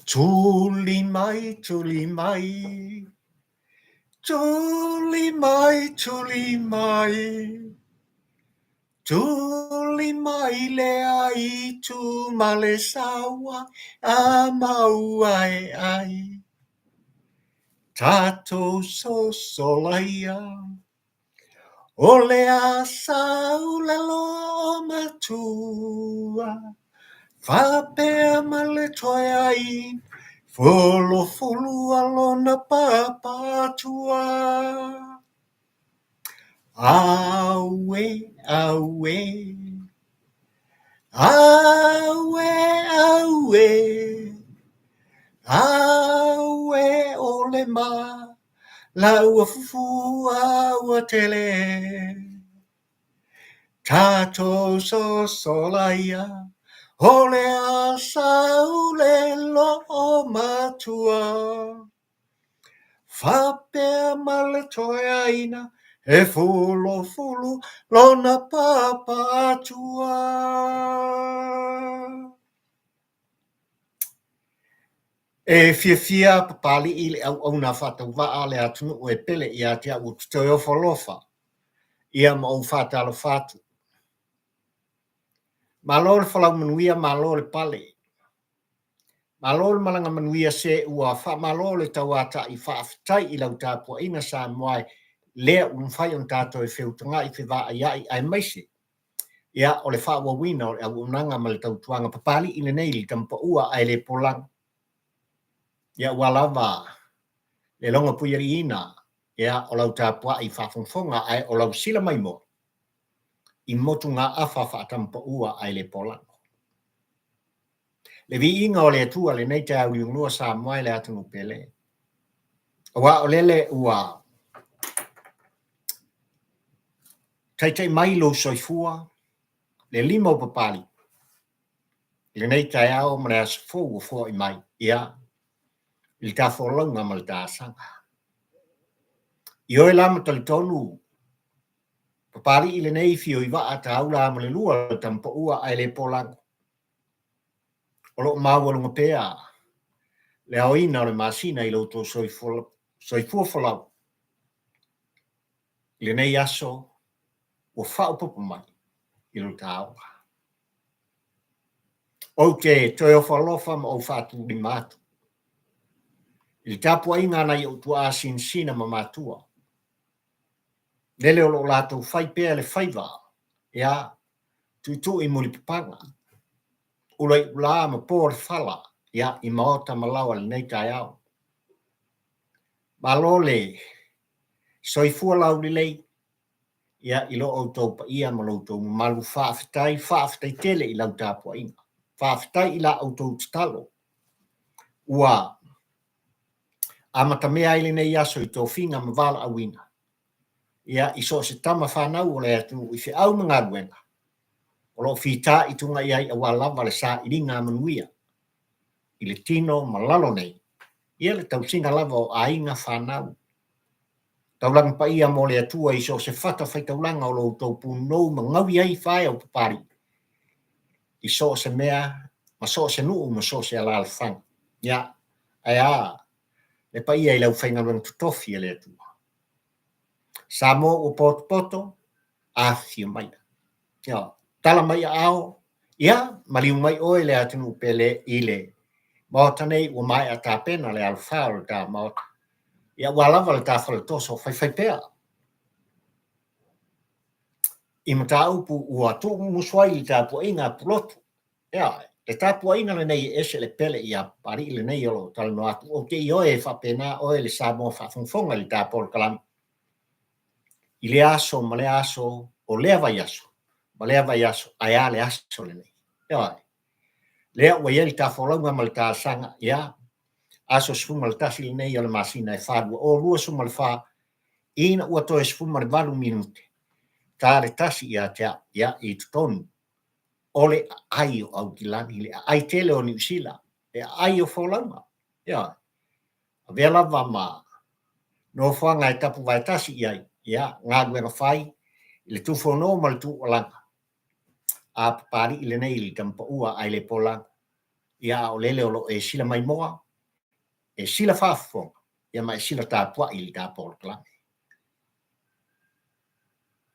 Tuli mai, tuli mai, tuli mai, tuli mai, tuli mai le aitu ma le saua a maua e ai. Tatou sosolaia. O le a saulelo o matua, faapea ma le toeaina, folofulu a lona papa atua. Auē, auē, auē, auē, auē o le ma la ua fufu a ua tele. Tatou sosolaia, o le a saulelo o matua. Faapea ma le toeaina, e fulofulu lona papa atua. E fiafia Papalii le auauna faatauvaa a le atunuu e pele ia te au ou te toe ofo alofa ia ma ou faatalofa atu. Malo le folau manuia, malo le pale. Malo le malaga manuia se ua faamalo le tauatai faafetai i lau tapuaiga Samoa e lea ua mafai ona tatou feutagai fevaaiai aemaise ia o le faaauauina o le auaunaga ma le tautuaga Papalii lenei i le tamapaua ae le polaga. Ia ua lava le logo puialiiina ia o lau tapuai faafogafoga ae o lau sila maimoa i motugaafa faatamapaua ae le polago. Le viiga o le Atua lenei taeao liugalua Samoa e le atunuu pele. Aua o lele ua taitai mai lou soifua le lima o Papalii i lenei taeao ma le aso fou ua foai mai ia i le ta folauga ma le ta asaga. Ioe la ma talitonu Papalii lenei fio i vaa taula ma le lua le tamapaua ae le polago. O lo o maualuga pea le aoina o le masina i lo outou soifua folau i lenei aso ua faaopoopo mai i lo ta ola. Ou te toe ofo alofa ma ou faatulima atu i le tapuaiga a nai ou tuaa sinasina ma matua, lele o lo o latou fai pea le faiva, ia, tuitui mulipapaga, ula i ula ma po le fala, ia, i maota ma laoa i lenei taeao. Malo le soifua laulelei, ia, i lo outou paia ma lo outou mamalu, faafetai, faafetai tele i lau tapuaiga. Faafetai i la outou tatalo ua amatamea ai lenei aso i tofiga ma valaauina, ia, i so o se tama fanau o le atunuu i feau ma galuega o lo o fitaituga i ai aua lava le sailiga manuia i le tino ma lalo nei, ia le tausiga lava o aiga fanau. Taulaga paia mo le Atua i so o se fatafaitaulaga o lo outou punonou ma gaui ai fae o Papalii i so o se mea ma so o se nuu ma so o se alaalafaga. Ia, ae a le paia i le aufaigaluega totofi a le Atua. Samoa ua potopoto, afifio mai. Ia, tala mai aao, ia, maliu mai oe le atunuu pele i le Maota nei ua maea tapena le alofā o le ta Maota. Ia, ua lava le ta faletoso faifai pea i mataupu ua tuumumusu ai i le tapuaiga a Pulotu. Ia, le tapuaiga lenei e ese le pele ia Papalii lenei o lo o talanoa atu. Ou te ioe e faapena oe le Samoa faafogafoga i le ta polokalame. I lea aso ma lea aso, o lea vaiaso ma lea vaiaso, ae a le aso lenei. Ia, lea ua i ai le ta folauga ma le talosaga, ia, aso 11 lenei o le masina e 4, 2024, ina ua toe 18 minute, ta le tasi ia te au, ia, i totonu o le aai o Aukilani, le aai tele o Niu Sila, le aai o folauga. Ia, avea lava ma nofoaga e tapuvaetasi i ai, ia, galuega fai i le tufono ma le tuualaga a Papalii lenei i le tamapaua ae le polaga. Ia, a o lele o lo o e sila maimoa, e sila faafofoga, ia ma e sila tapuai i le ta polokalame.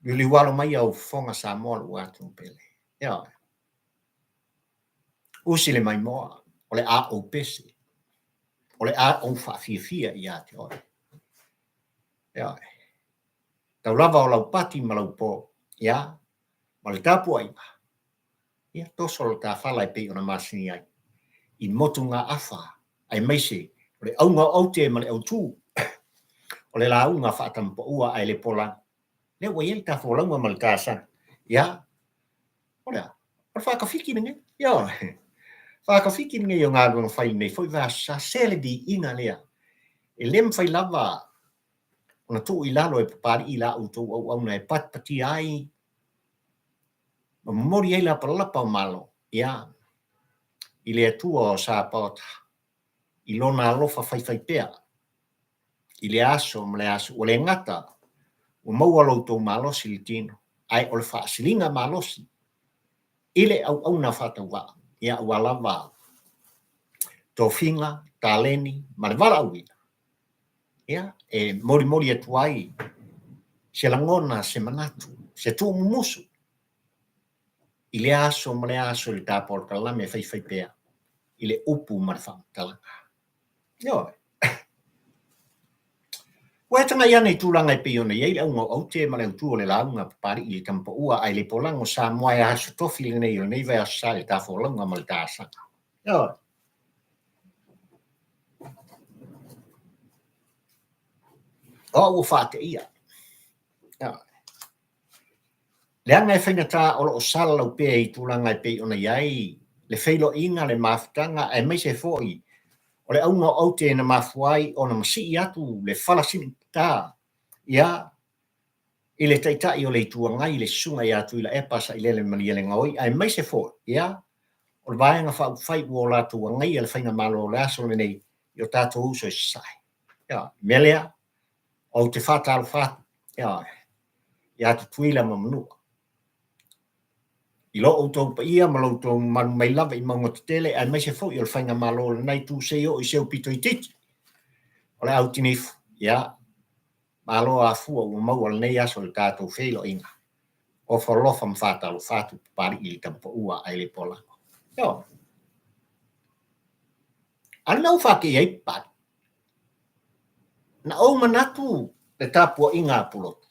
Liuliualo mai au fofoga Samoa lou atunuu pele. Ioe. Usi le maimoa, o le a ou pese, o le a ou faafiafia ia te oe. Ioe. Tau lava o lau pati ma lau po, ia, ma le tapuaiga, ia, toso lo ta fala e pei ona masani ai, i motugaafa, aemaise o le auga o aute ma le autū, o le lauga faatamapaua ae le polagi. Lea ua i ai le ta folauga ma le ta asaga. Ia, o le a? O le faatafiti lenei. Ioe. Faatafiti lenei o galuega fai i lenei foi vaiaso sa. Se le viiga lea. E le mafai lava ona tuu i lalo e Papalii la outou auauna e patipatia ai ma momoli ai lapalapa o Malo, ia, i le Atua o Sapaota, i Lona alofa faifaipea, i le aso ma le aso, ua le gata ua maua lo outou malosi i le tino, ae o le faasiliga malosi i le auauna faatauvaa, ia, aua lava tofiga, taleni ma le valaauina, ia, e molimoli atu ai se lagona, se manatu, se tuumumusu i lea aso ma lea aso i le ta polokalame e faifaipea i le upu ma le faamatalaga. Ioe. Ua e tagai ane i tulaga e pei ona i ai le auga o aute ma le autū o le lauga a Papalii i le Tamapaua ae le polago Samoa e aso tofi lenei o lenei vaiaso sa i le ta folauga ma le ta asaga. Ioe. O au ua faateia. Leaga e faigata o lo o salalau pea i tulaga e pei ona i ai le feiloaiga, le mafutaga aemaise foi o le auga o aute na mafua ai ona masii atu le fala siligita ia i le Taitai o le Itu Agai, le Susuga ia Tuilaepa Sailele Malielegaoi, aemaise foi ia o le Vaega Faaupufai ua o latou agaia le Faigamalo o le aso lenei i o tatou uso i Sasae. Ia, mea lea, ou te faatalofa atu ia, ia Tutuila ma Manua. I lo outou paia ma lo outou mamalu mai lava i mauga tetele aemaise foi o le Faigamalo o lena itu se i oo i se aupito itiiti o le au tinifu, ia, Malo afua ua maua lenei aso i le tatou feiloaiga. Ofo alofa ma faatalofa atu Papalii i le Tamapaua ae le polago. Ioe. A o le mea ua faatei ai Papalii, na ou manatu le tapuaiga a Pulotu,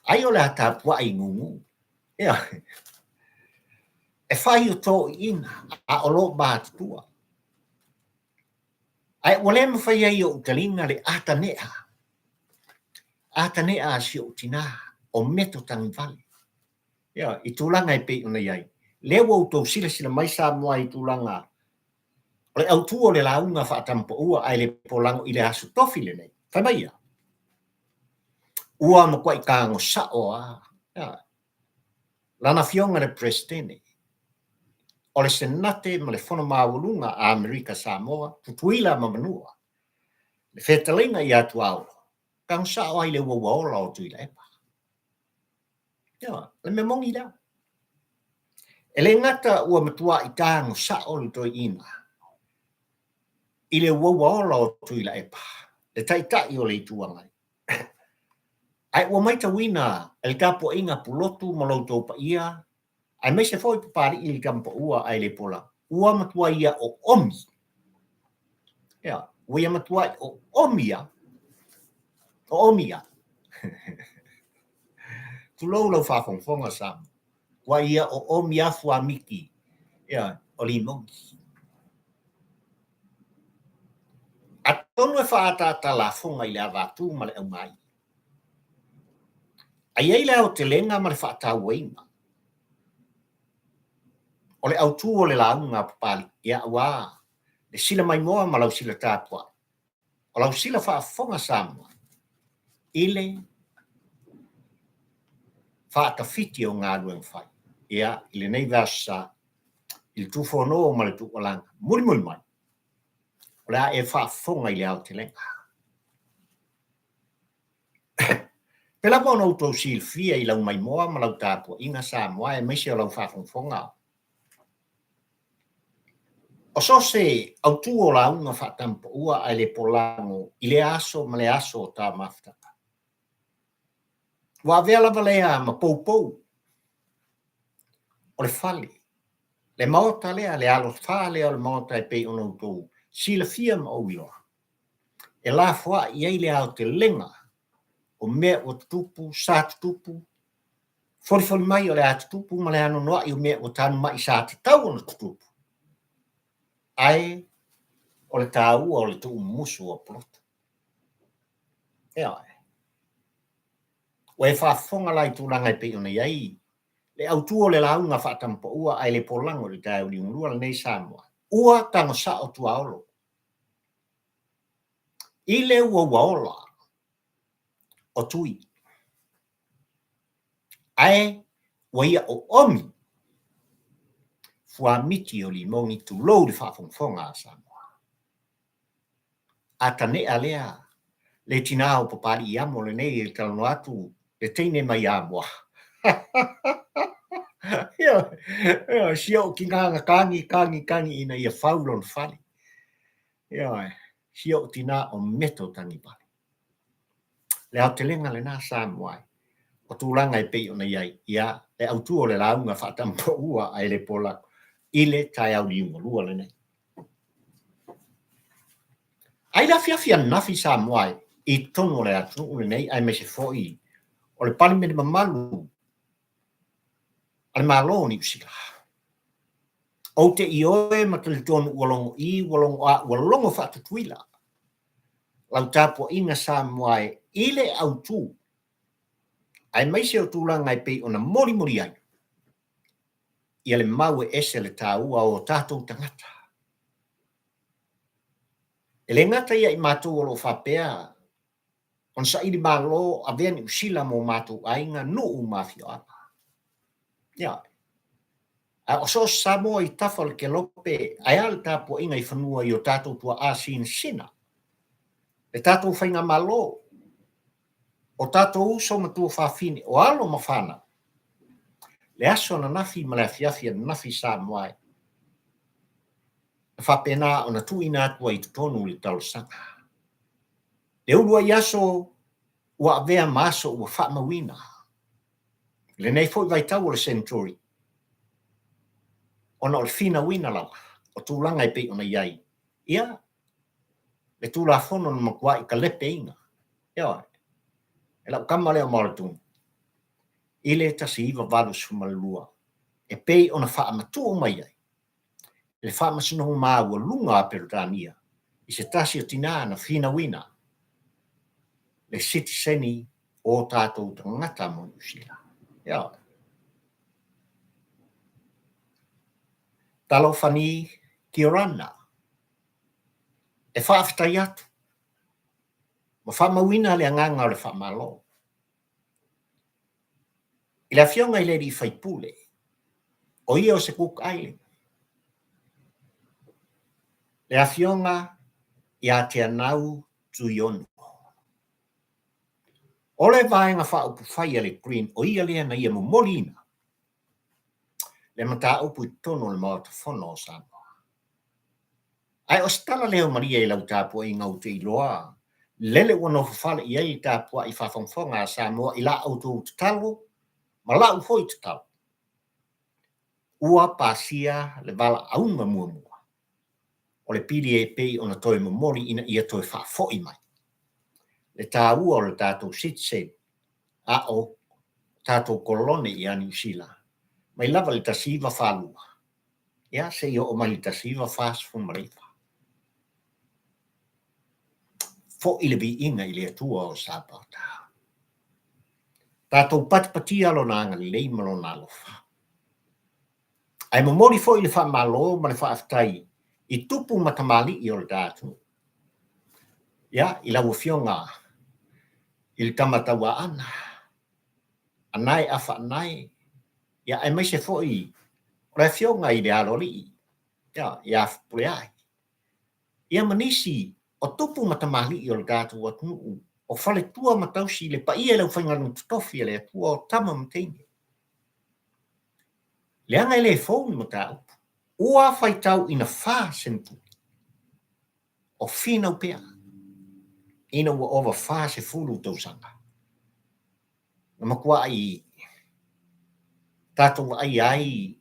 ai o le a tapuai i Nūnū. Ioe. E fai o toeaiina a o lo matutua. Ae ua le mafai ai e ou taliga le atanea, atanea a si ou tinā, o Meto Tagivale. Ioe, i tulaga e pei ona i ai. Lea ua outou silasila mai Samoa i tulaga o le autū o le lauga faatamapaua ae le polago i le aso tofi lenei. Fai mai ia, ua matuai tago sao lava. Ioe. Lana Afioga i le Peresetene o le Senate ma le Fono Maualuga a Amerika Samoa, Tutuila ma Manua, le fetalaiga ia Tuaolo, tago sao ai le uaua ola o Tuilaepa. Ioe, o le mea moni lea. E le gata ua matuai tago sao le toeaina i le uaua ola o Tuilaepa, le Taitai o le Itu Agai, Ae ua matauina e le tapuaiga Pulotu ma lo outou paia, aemaise foi Papalii i le Tamapaua ae le pola, ua matua ia oomi. Ia, ua ia matuai oomi lava. Oomi lava. Tulou lau faafogafoga Samoa. Ua ia oomi lava fuamiti, ia, o limogi. Atonu e faaataata lafoga i le avatu ma le aumai. A i ai le aotelega ma le faatauaina o le autū o le lauga a Papalii, ia aua le sila maimoa ma lau sila tapuai, o lau sila faafofoga Samoa i le faatafiti o galuega fai, ia, i lenei vaiaso sa, i le tufono ma le tuualalo, mulimuli mai, o le a e faafofoga i le aotelega. Pei lava ona outou silafia i lau maimoa ma lau tapuaiga Samoa aemaise o lau faafogafoga. O so o se autū o lauga faatamapaua ae le polago i lea aso ma lea aso o ta mafutaga. Ua avea lava lea ma poupou o le fale, le maota lea, le alofā lea o le maota e pei ona outou silafia ma ou iloa, e lafoai i ai le aotelega o mea ua tutupu, sa tutupu, folifoli mai o le a tutupu ma le anoanoai o mea ua tanumai sa tatau ona tutupu, ae o le taua o le tuumumusu o polotu. Ioe. Ua e faafofoga la i tulaga e pei ona i ai le autu o le lauga faatamapaua ae le polago i le taeao liugalua lenei Samoa. Ua tago sao tuaolo i le uauaola o Tui, ae ua ia oomi fuamiti o limogi tulou le faafogafoga a Samoa. A tanea lea le tinā o Papalii amo lenei e talanoa atu le teine mai Amoa. Ioe, si ou tinā na kagi, kagi, kagi ina ia fau lona fale. Ioe, si ou tinā o Meto Tagivale. Le aotelega lena Samoa e, o tulaga e pei ona i ai, ia, le autu o le lauga faatamapaua ae le polago i le taeao liugalua lenei. Ai le afiafi ananafi Samoa e, i totonu o le atunuu lenei aemaise foi o le Palemene mamalu a le Malo o Niu Sila. Ou te ioe ma talitonu ua logo i, ua logo a, ua logo faatutuila lau tapuaiga Samoa e i le autu aemaise o tulaga e pei ona molimoli ai ia le mau e ese le taua o o tatou tagata. E le gata ia i matou o lo o faapea ona saili malo avea Niu Sila mo matou aiga, nuu ma afioaga. Ia, a o so o se Samoa i tafa o le kelope, ae a le tapuaiga i fanua i o tatou tuaa sinasina, le tatou faigamalo, o tatou uso ma tuafafine, o alo ma fanau, le aso ananafi ma le afiafi ananafi Samoa e, na faapena ona tuuina atu ai i totonu le talosaga. Le uluai aso ua avea ma aso ua faamauina i lenei foi vaitau o le Century, ona o le finauina lava o tulaga e pei ona i ai, ia, le Tulafono na matuai talepeina, ioe, e lau tama lea o Maolatunu i le 1982 e pei ona faamatuu mai ai le Faamasinoga Maualuga a Peretania i se tasi o tinā na finauina le sitiseni o tatou tagata mo Niu Sila. Ioe. Talofa ni Kiorana, e faafetai atu ma faamauina le agaga o le faamalo I le Afioga i le alii faipule, o ia o se Cook Island, le Afioga ia Teanau Tuiono. O le Vaega Faaupufai a le Green, o ia lea na ia momoliina le mataupu i totonu o le Maota Fono o Samoa. Ae o se tala leo malie i lau tapuaiga ou te iloa lele ua nofofale i ai le tapuai faafogafoga a Samoa i la outou tatalo ma la'u foi tatalo. Ua pasia le valaauga muamua o le pili e pei ona toe momoli ina ia toe faafoi mai le taua o le tatou citizen a o tatou kolone ia Niu Sila mai lava i le 1942 ia seia oo mai i le 1949. Foi le viiga i le Atua o Sapaota. Tatou patipatia Lona agalelei ma Lona alofa. Ae momoli foi le faamalo ma le faafetai i tupu ma tamalii o le ta atunuu. Ia, i lau Afioga i le Tama Tauaana, Anae Afa Anae, ia aemaise foi o le Afioga i le Aloalii, ia, ia Fepuleai, ia ma nisi o tupu ma tamalii o le tatou atunuu, o faletua ma tausi le paia i le aufaigaluega totofi a le Atua, o tama ma teine. Leaga e le fou le mataupu. Ua faitau ina 40 o finau pea ina ua ova 40 tausaga. Na matuai tatou vaaia ai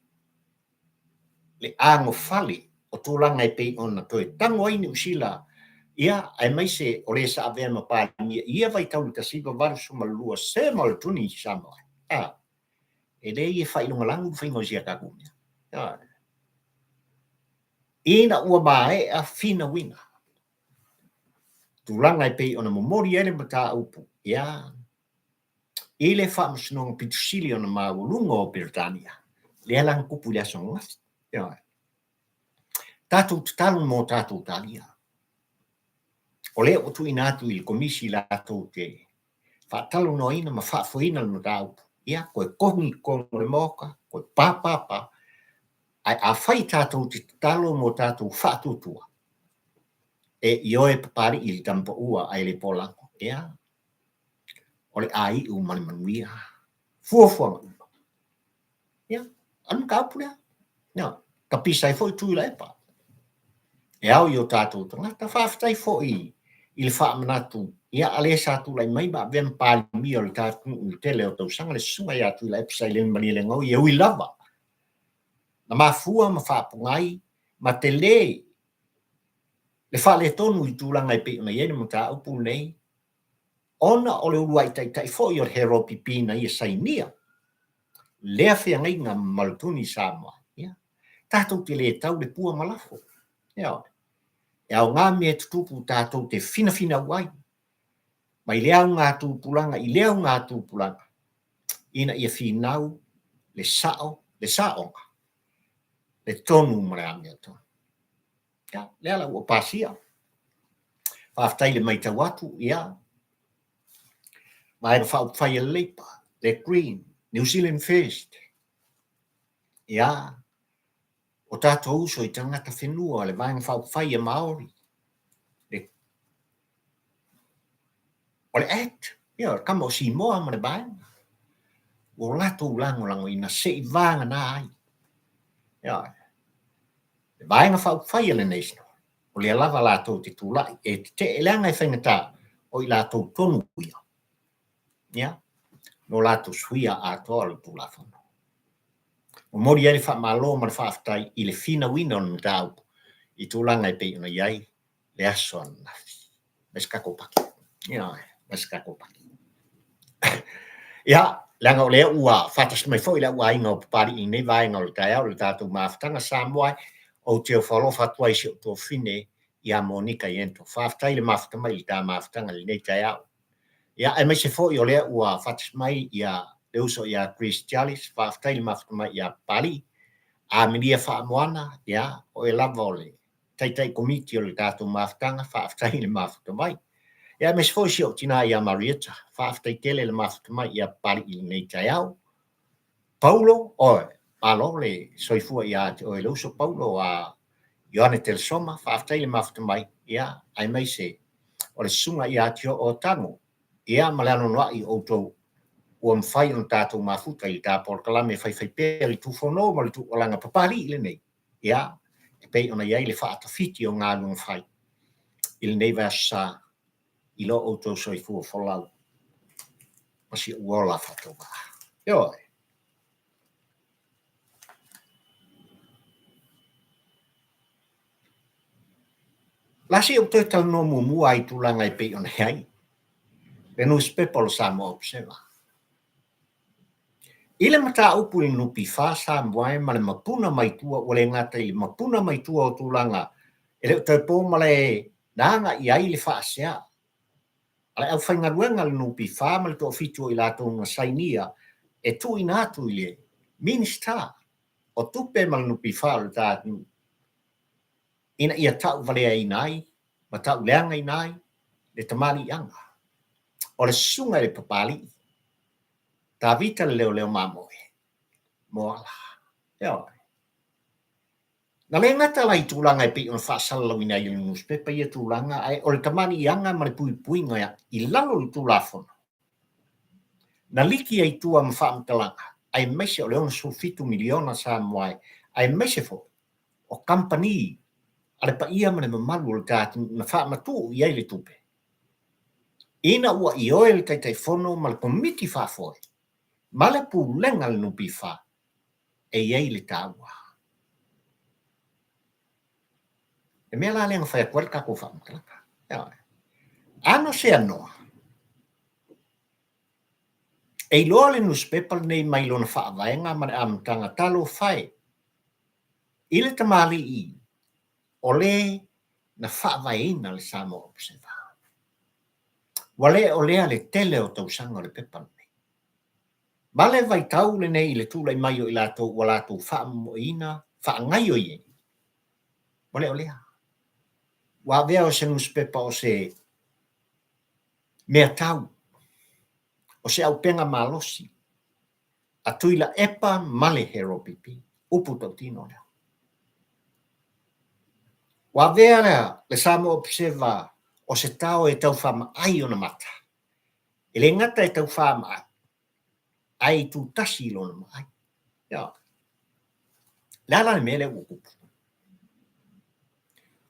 le agofale o tulaga e pei ona toe tago ai Niu Sila, ia, aemaise o le sa avea ma Palemia i ia vaitau i le 1982 Sir Mauletuni Samoa. A, e leai e faailogalanu le faiga o si a tatou mea. A, ina ua maea finauina tulaga e pei ona momoli ai le mataupu, ia, i le Faamasinoga pito sili ona maualuga o Peretania, lea la na tupu i le aso ananafi. Ioe. Tatou tatalo mo tatou talia. O lea ua tuuina atu i le Komisi latou te faatalanoaina ma faafoeina le mataupu, ia, toe togi i totonu o le Maota, toe papapa, ae afai tatou te tatalo mo tatou faatuatua, e ioe Papalii i le tama paua ae le polago, ia, o le a iu ma le manuia fuafuaga uma. Ia, o le mataupu lea. Ia, tapisa ai foi Tuilaepa. E ao i o tatou tagata. Faafetai foi i le faamanatu, ia, a lea sa tulai mai ma avea ma Palemia o le tatou atunuu i le tele o tausaga, le Susuga ia Tuilaepa Saileni Malielegaoi, e ui lava na mafua ma faapogai ma tele le faaletonu i tulaga e pei ona i ai le mataupu lenei, ona o le uluai taitai foi o le HRPP na ia sainia lea feagaiga ma le Tuni Samoa, ia, tatou te le tau le pua ma lafo. Ioe. E aoga mea tutupu tatou te finafinau ai mai lea augatupulaga i lea augatupulaga ina ia finau le sao, le saoga, le tonu ma le amiotonu. Ia, lea la ua pasia. Faafetai i le matau atu, ia, Vaega Faaupufai a le Labour, le Green, New Zealand First, ia, o tatou uso i tagata whenua, le Vaega Faaupufai a Māori, le, o le Act, ia, o le tama o Simoa ma le Vaega, ua latou lagolagoina se i vagana ai. Ia, le Vaega Faaupufai a le National, o lea lava latou te tulai e tetee, leaga e faigata o i latou tonu ia, ia, no latou suia atoa o le Tulafono. Momoli ai le faamalo ma le faafetai i le finauina o le mataupu i tulaga e pei ona i ai le aso ananafi. Mai se tatou paki. Ioe, mai se tatou paki. Ia, leaga o lea ua faatasi mai foi le au aiga o Papalii i lenei vaega o le taeao i le tatou mafutaga Samoa, ou te ofo alofa atu ai i si ou tuafafine ia Monika Iento. Faafetai le mafuta mai i le ta mafutaga i lenei taeao. Ia, aemaise foi o lea ua faatasi mai ia le uso ia Chris Charles, faafetai le mafuta mai ia Papalii. Amelia Faamoana, ia, o oe lava o le Taitai Komiti o le tatou mafutaga, faafetai i le mafuta mai. Ia, aemaise foi si ou tina ia Marietta, faafetai tele le mafuta mai ia Papalii i lenei taeao. Paulo, oe, malo le soifua ia te oe le uso Paulo a Ioane Telesoma, faafetai le mafuta mai, ia, aemaise o le susuga ia Tio o Tago, ia, ma le anoanoai o outou ua mafai ona tatou mafuta i le ta polokalame faifaipea le Tufono ma le Tuualaga Papalii lenei. Ia, e pei ona i ai le faatafiti o galuega fai i lenei vaiaso sa i lo outou soifua folau ma si ou ola faatauvaa. Ioe. La se i ou toe talanoa muamua i tulaga e pei ona i ai le nusipepa o le Samoa Observer. I le mataupu i le NPF Samoa e ma le mapuna mai tua, ua le gata i le mapuna mai tua o tulaga e le o toe po malae na agai ai le faasea a le aufaigaluega a le NPF ma le toafitu o i latou na sainia e tuuina atu i le Minisita o Tupe ma le NPF o le ta atunuu ina ia tauvaleaina ai ma tauleagaina ai le tamaliiaga o le susuga i le Papalii Tavita le leoleo mamoe Moala. Ioe. Na le gata la i tulaga e pei ona faasalalauina ai e le nusipepa ia tulaga, ae o le tamaliiaga ma le puipuiga i lalo o le Tulafono, na liki ai tua ma faamatalaga, aemaise o le 67 miliona Samoa, aemaise foi O kamupani a le paia ma le mamalu o le ta atunuu na faamatuu i ai le tupe, ina ua ioe le Taitaifono ma le Komiti Faafoe ma le Pulega a le NPF e i ai le taua. Le mea la lea na fai atu ai le tatou faamatalaga. Ioe. Ano se anoa, e iloa le nusipepa lenei mai lona faavaega ma le amataga talofa e i le tamalii o le na faavaeina le Samoa Observer. Ua le o lea le tele o tausaga o le pepa lenei. Ma le vaitau lenei i le tulai mai o i latou ua latou faamomoeina faagaioiina, ua le o lea. Ua avea o se nusipepa o se mea tau, o se aupega malosi a Tuilaepa ma le HRPP, upu tautino lea. Ua avea le Samoa Observer o se tao e tau faamaai ona mata, e le gata e tau faamaai, ae itutasi i lona maai. Ioe. Le a la le mea lea ua tupu?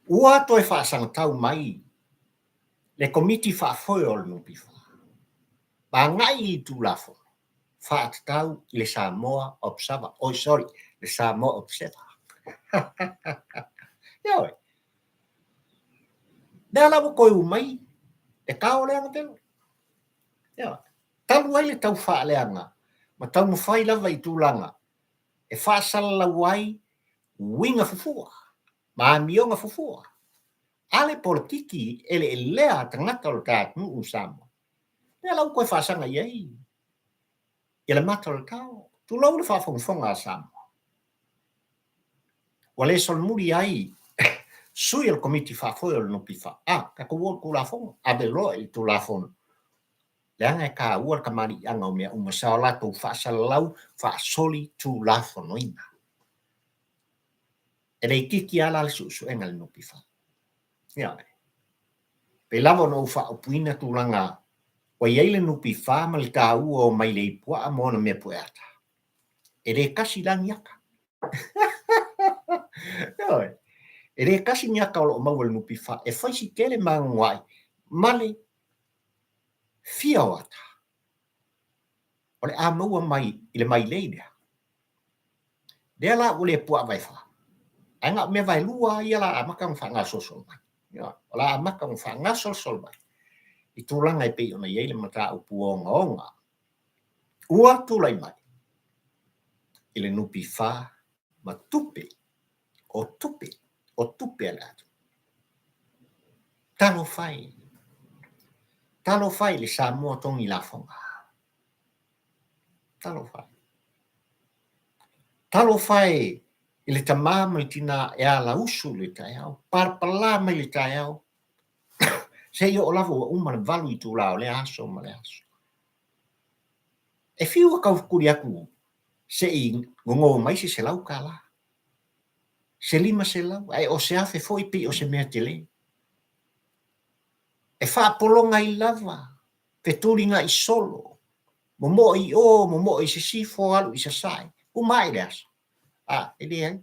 Ua toe faasagatau mai le Komiti Faafoe o le NPF ma agai i Tulafono faatatau i le Samoa Observer, oi sorry, le Samoa Observer. Ioe. Lea la ua toe u mai le tao lea na velo. Ioe. Talu ai le tau faaleaga ma taumafai lava i tulaga e faasalalau ai uiga fufua ma amioga fufua a le polokiki eleelea a tagata o le ta atunuu o Samoa. Lea la ua toe faasaga i ai ia le mata o le tao. Tulou le faafogafoga a Samoa. Ua le solomuli ai sui o le Komiti Faafoe o le NPF. A, tatou o i le Tulafono, ave loa i le Tulafono. Leaga e taua le tamaliiaga o mea uma sa o latou faasalalau faasoli tulafonoina. E le itiiti lava la le suesuega a le NPF. Ioe. Pei lava ona ou faaupuina tulaga ua i ai le NPF ma le taua o mailei puaa ma ona mea pueata, e le tasi la ni ata. Ioe. E le tasi ni ata o lo o maua e le NPF e fai si tele ma anoanoai ma le fia o ata o le a maua mai i le mailei lea. Lea la ua le puaa vaefa, ae na o mea vaelua ia la amata ona faagasolosolo mai. O la amata ona faagasolosolo mai i tulaga e pei ona i ai le mataupu ogaoga ua tulai mai i le NPF ma tupe, o tupe, o tupe a le atunuu. Talofa e, talofa e i le Samoa togi lafoga. Talofa e. Talofa e i le tama ma le tina e alausu i le taeao, palapala mai le taeao, seia oo lava ua uma le 8 itula o lea aso ma lea aso. E fiu e taufetuli atu se i gogo mai se $100, se $500, ae o se $1000 foi pei o se mea tele. E faapologa ai lava, fetulinai solo, momoo i o, momoo i sisifo, alu i sasae, uma ae le aso. A, e leai.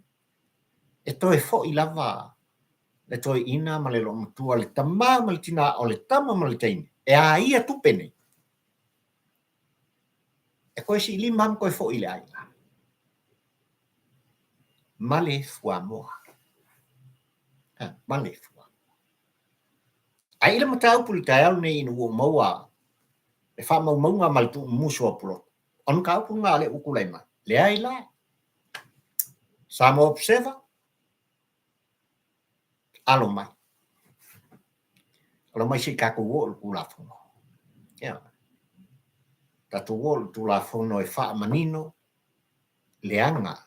E toe foi lava le toeaina ma le loomatua, le tama ma le tina, o le tama ma le teine, e a ia tupe nei? E toe siilima ma toe foi i le aiga. Ma le fuamoa. Ma le fuamoa. Ae i le mataupu i le taeao lenei ina ua ou maua le faamaumauga ma le tuumumusu o Pulotu, o le mataupu lena lea ua tulai mai. Leai la. Samoa Observer, alo mai. Alo mai se i tatou oo i le Tulafono. Ia. Tatou oo i le Tulafono e faamanino leaga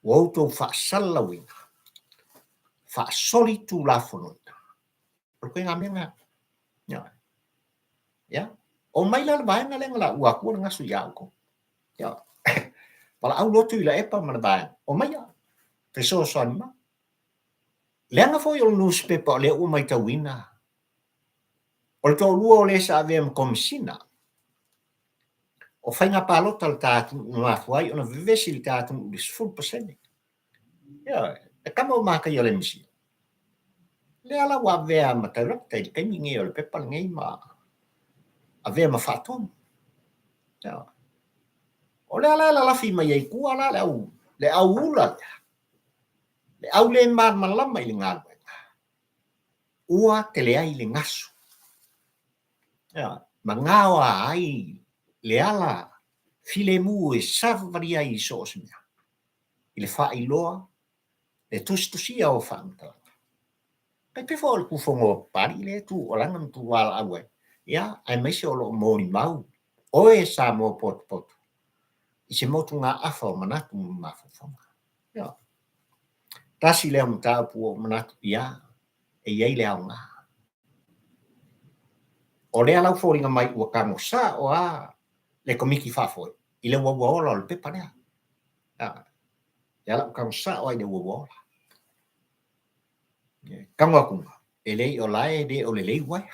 ua outou faasalalauina, faasolitulafonoina. O le ituaiga mea lena. Ia. Ia. Oo mai la le vaega lea na laua atua le gasu ia outou. Ia. Valaau loa Tuilaepa ma le vaega. Omaia, fesoasoani mai. Leaga foi o le nusipepa o lea ua matauina, o le toalua o le sa avea ma Komesina o faiga palota a le ta atunuu na mafua ai ona vevesi le ta atunuu i le 10%. Ioe. Le tama o Makaia o le Mesia. Lea la ua avea ma director i le taimi lenei o le pepa lenei ma avea ma faatonu. O lea la e lalafi mai ai tua la le au, le au ula lea, le au le malamalama i le galuega, ua tele ai le gasu. Ma gaoa ai le ala filemu e savavali ai i so o se mea, i le faailoa le tusitusia o faamatalaga. E pei foi o le tufono a Papalii lea e tuualaga ma tuuvalaau ai, ia, aemaise o lo o molimau oe Samoa potopoto i se motugaafa o manatu ma mafaufauga. Ia, tasi lea o mataupu ua ou manatu, ia, e i ai le aoga. O lea la ua foliga mai ua tago sao lava le Komiti Faafoe i le uaua ola o le pepa lea. Lea la ua tago sao lava i le uaua ola. Tago atu, e leai o la e le o lelei uaea.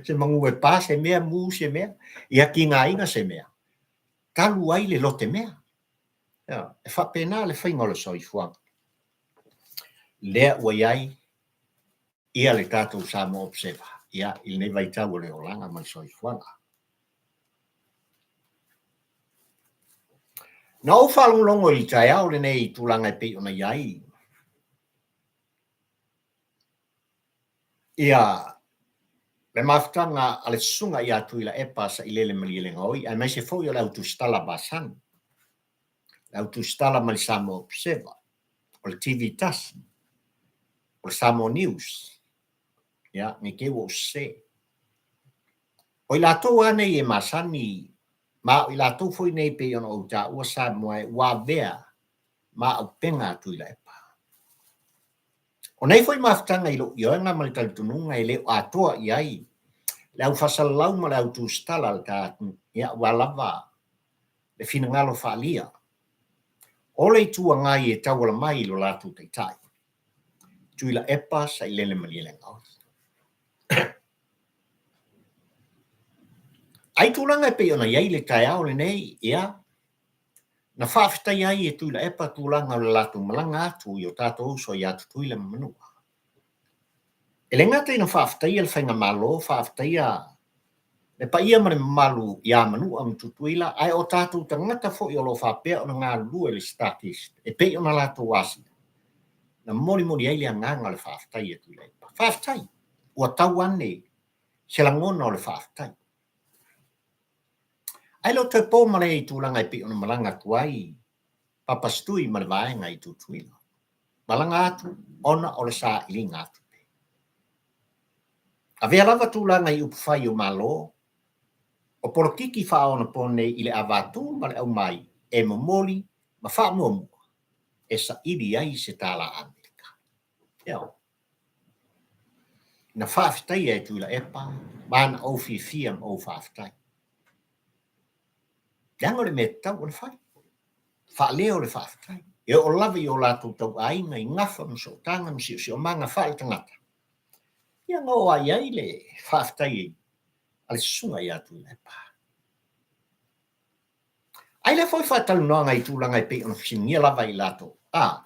Se manu e pa se mea, mu se mea, ia tigaina se mea, talu ai le lotemea. E faapena le faiga o le soifuaga. Lea ua i ai ia le tatou Samoa Observer ia, i lenei vaitau o le olaga ma le soifuaga. Na ou faalogologo i le taeao lenei i tulaga e pei ona i ai ia le mafutaga a le Susuga ia Tuilaepa Sailele Malielegaoi aemaise foi o le au tusitala masani, le au tusitala mai le Samoa Observer, o le TV tasi, o le Samoa News, ia, ne i te i ua ou sese. O i latou lava nei e masani, ma o i latou foi nei pei ona ou taua Samoa e ua avea ma auupega a Tuilaepa. O nei foi mafutaga i lou ioega ma le talitonuga e le o atoa i ai le au faasalalau ma le au tusitala a le ta atunuu, ia aua lava le finagalo faaalia o le Itu Agai e tauala mai i lo latou Taitai, Tuilaepa Sailele Malielegaoi. Ai tulaga e pei ona i ai le taeao lenei, ia, na faafetaia ai e Tuilaepa tulaga o le latou malaga atu i o tatou uso ia Tutuila ma Manua. E le gata ina faafetaia le Faigamalo, faafetaia le paia ma le mamalu ia Manua ma Tutuila, ae o tatou tagata foi o lo o faapea ona galulue i le Starkist e pei ona latou asia, na molimoli ai le agaga o le faafetai e Tuilaepa. Faafetai! Ua tau ane se lagona o le faafetai. Ae le o toe po malae i tulaga e pei ona malaga atu ai Papa Stui ma le vaega i Tutuila. Malaga atu ona o le sailiga atupe. Avea lava tulaga i upufai o Malo, o polokiki faaonaponei i le avatu ma le aumai e momoli ma faamuamua e saili ai se tala Amerika. Ioe. Na faafetaia e Tuilaepa ma na ou fiafia ma ou faafetai. Leaga o le mea e tatau ona fai. Faaleo le faafetai. E oo lava i o latou tauaiga i gafa ma sootaga ma siosiomaga faaletagata, ia na oo lava i ai le faafetai a le susuga ia Tuilaepa. Ai lea foi faatalanoaga i tulaga e pei ona fesiligia lava i latou, a,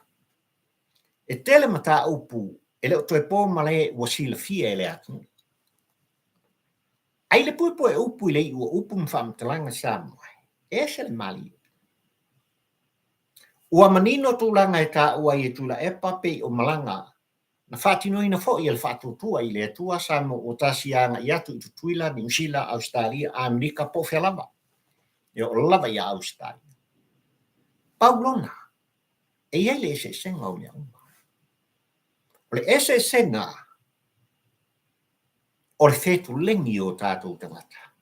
e tele mataupu e le o toe po malae ua silafia e le atunuu. Ai le puepue upu i le iu o upu ma faamatalaga Samoa, e ese le malie. Ua manino tulaga e taua ai e Tuilaepa pei o malaga na faatinoina foi e le Faatuatua i le Atua Samoa ua tasi agai atu i Tutuila, Niu Sila, Ausetalia, Amerika po o fea lava, e oo lava ia Ausetalia. Pau lona, e i ai le eseesega o mea uma. O le eseesega o le fetuleni o tatou tagata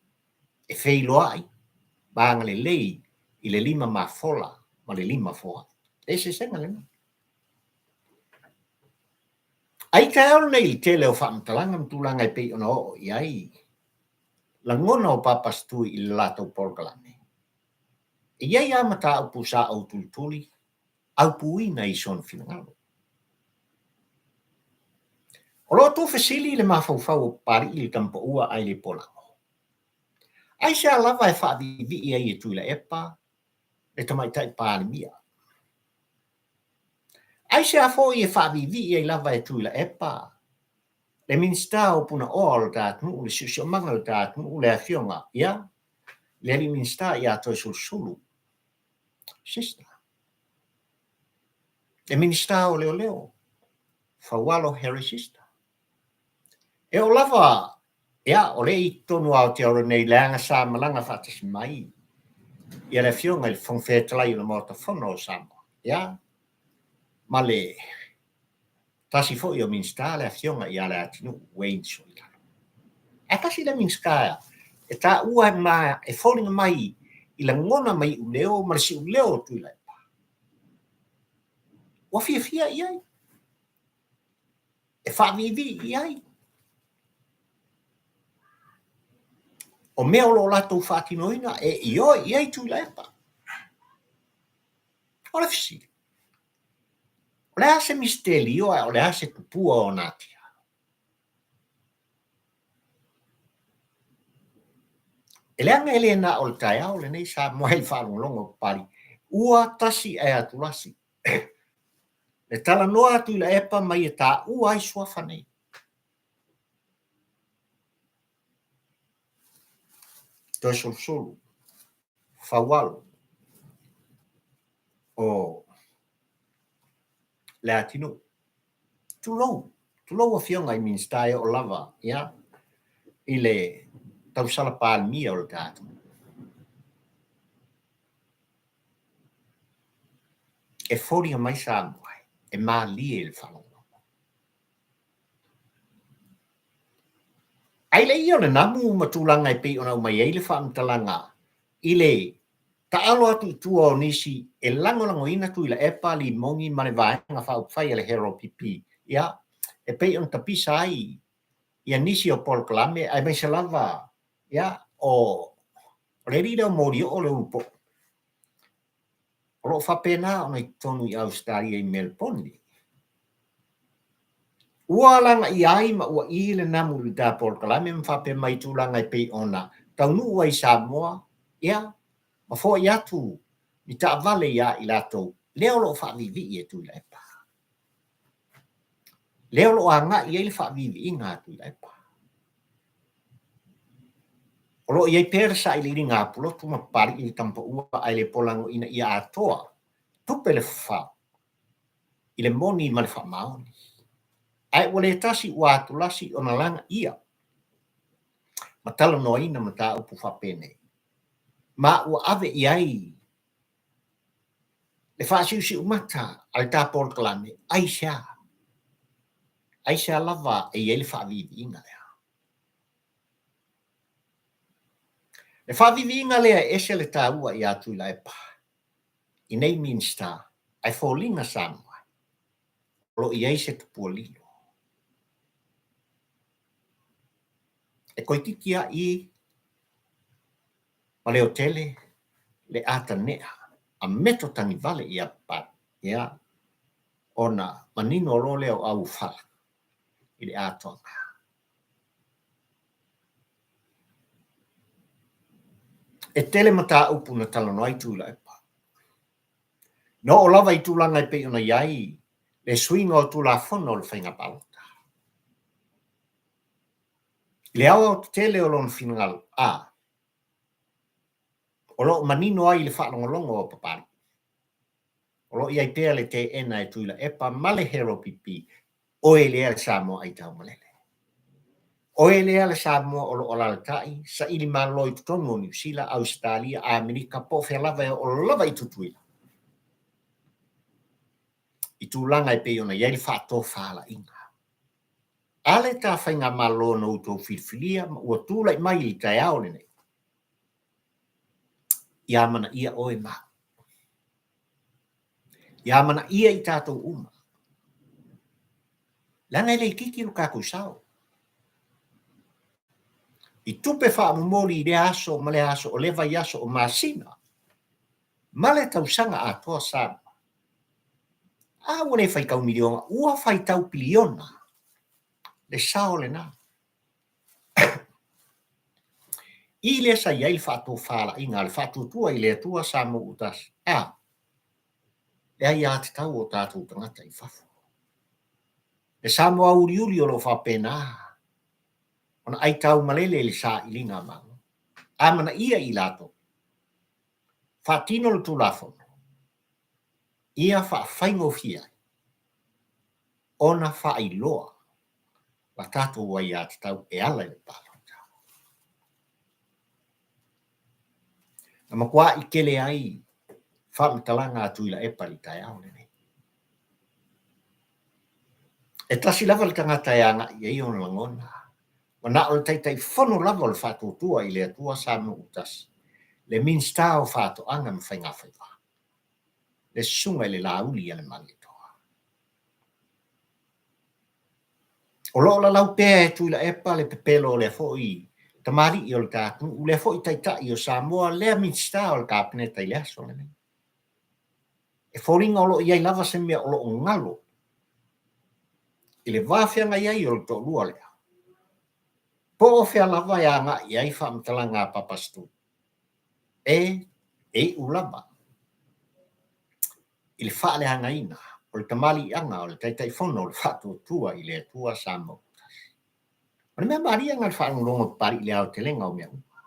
e feiloai ma agalelei i le lima mafola ma le lima foai. Le eseesega lena. Ai taeao lenei i le tele o faamatalaga ma tulaga e pei ona oo i ai lagona o Papa Stui i le latou polokalame. E i ai lava mataupu sa ou tulituli aupuina i sona finagalo. O lo o tuufesili le mafaufau o Papalii i le tama paua ae le polago. Aisea lava e faaviivii ai e Tuilaepa le tamaitai Palemia? Aisea foi e faaviivii ai lava e Tuilaepa le Minisita o Punaoa o le ta atunuu, le Siosiomaga o le ta atunuu, le Afioga ia le Alii Minisita ia Toeolesulusulu Sister, le Minisita o Leoleo, Faualo Harry Sister. E oo lava, ia, o lea i totonu o Aotearoa nei leaga sa malaga faatasi mai ia le Afioga i le Fofoga Fetalai o le Maota Fono o Samoa, ia, ma le tasi foi o Minisita le Afioga ia Leatinuu Wayne Sualauvi. Ae tasi lea Minisita e taua ma e foliga mai i lagona ma iuleo ma le siuleo o Tuilaepa. Ua fiafia i ai, e faaviivii i ai. O mea o lo o latou faatinoina e ioe i ai Tuilaepa. O le fesili, o le a se misitelio ae o le a se tupua o natia? E leaga e le na o le taeao lenei Samoa i le faalogologo o Papalii, ua tasi ae atulasi le talanoa a Tuilaepa mai e taua ai suafa nei. Toeolesulusulu, Faualo o Leatinuu. Tulou, tulou Afioga i Minisita e oo lava ia i le tausala Palemia o le ta atunuu. E foliga mai Samoa e malie i le faalogologo. Ai le ia o le namu ma tulaga e pei ona aumai ai le faamatalaga i le taalo atu i tua o nisi e lagolagoina Tuilaepa, Limogi ma le Vaega Faaupufai a le HRPP, ia, e pei ona tapisa ai ia nisi o polokalame aemaise lava ia, o le alii lea o Molioo le Ulupo'o, o lo o faapena ona i totonu i Ausetalia i Melebone. Ua lagaia ai ma ua i le namu i le ta polokalame ma faapea mai tulaga e pei ona taunuu ai i Samoa, ia, ma foai atu ni taavale ia i latou, lea o lo o faaviivii e Tuilaepa. Lea o lo o agai i ai le faaviiviiga a Tuilaepa. O lo o i ai pea le sailiiliga a Pulotu ma Papalii i le Tamapaua ae le polago ina ia atoa tupe le fafao i le moni ma le faamaoni. Ae ua le tasi ua atulasi ona lagaia ma talanoaina mataupu faapenei, ma ua ave i ai le faasiusiumata a le ta polokalame, aisea? Aisea lava e i ai le faaviiviiga lea? Le faaviiviiga lea e ese le taua ia Tuilaepa i nei Minisita ae foliga Samoa o lo o i ai se tupua lilo. E toeitiiti lava i ma leotele le atanea a meto tagivale ia Papalii, ia, ona manino loa lea o auofala i le atoaga. E tele mataupu na talanoa ai Tuilaepa. Na oo lava i tulaga e pei ona i ai le suiga o Tulafono o le Faiga Palota. I le aoaotetele o lona finagalo, a o lo o manino ai i le faalogologo a Papalii, o lo o i ai pea le teena e Tuilaepa ma le HRPP, oe lea le Samoa aitaumalele. Oe lea le Samoa o lo o alaalatai, saili malo i totonu o Niu Sila, Ausetalia, Amerika, po o fea lava e oo lava i Tutuila, i tulaga e pei ona i ai le faatofalaiga a le ta faigamalo na outou filifilia ma ua tulai mai i le taeao lenei. Ia amanaia oe ma au. Ia amanaia i tatou uma. Leaga e le itiiti lo tatou sao. I tupe faamomoli i lea aso ma lea aso, o lea vaiaso, o masina ma le tausaga atoa Samoa. A ua le faitau miliona, ua faitau piliona le sao lena. I lea sa i ai le faatofalaiga a le Faatuatua i le Atua Samoa ua Tasi, a. le aiatatau o tatou tagata i fafo. Le Samoa uliuli o lo o faapena ona aitaumalele i le sailiga a Malo. Amanaia i latou, faatino le Tulafono ia faafaigofie ai ona faailoa la tatou aiatatau e ala i le palota. Na matuai tele ai faamatalaga a Tuilaepa i le taeao lenei. E tasi lava le tagata e agai i ai ona lagona, ua na o le Taitaifono lava o le Faatuatua i le Atua Samoa ua Tasi, le Minisita o Faatoaga ma Faigafaiva, le Susuga i le Laaulialemalietoa. O lo o lalau pea e Tuilaepa le pepelo o lea foi tamalii o le ta atunuu, lea foi Taitai o Samoa, lea Minisita o le Kapeneta i le aso lenei. E foliga o lo o i ai lava se mea o lo o galo i le va feagai ai o le toalua lea. Po o fea lava e agai i ai faamatalaga a Papa Stewart, e iu lava i le faaleagaina o le tamaliiaga o le Taitaifono o le Faatuatua i le Atua Samoa ua Tasi. O le mea malie lena i le faalogologo a Papalii i le aotelega o mea uma.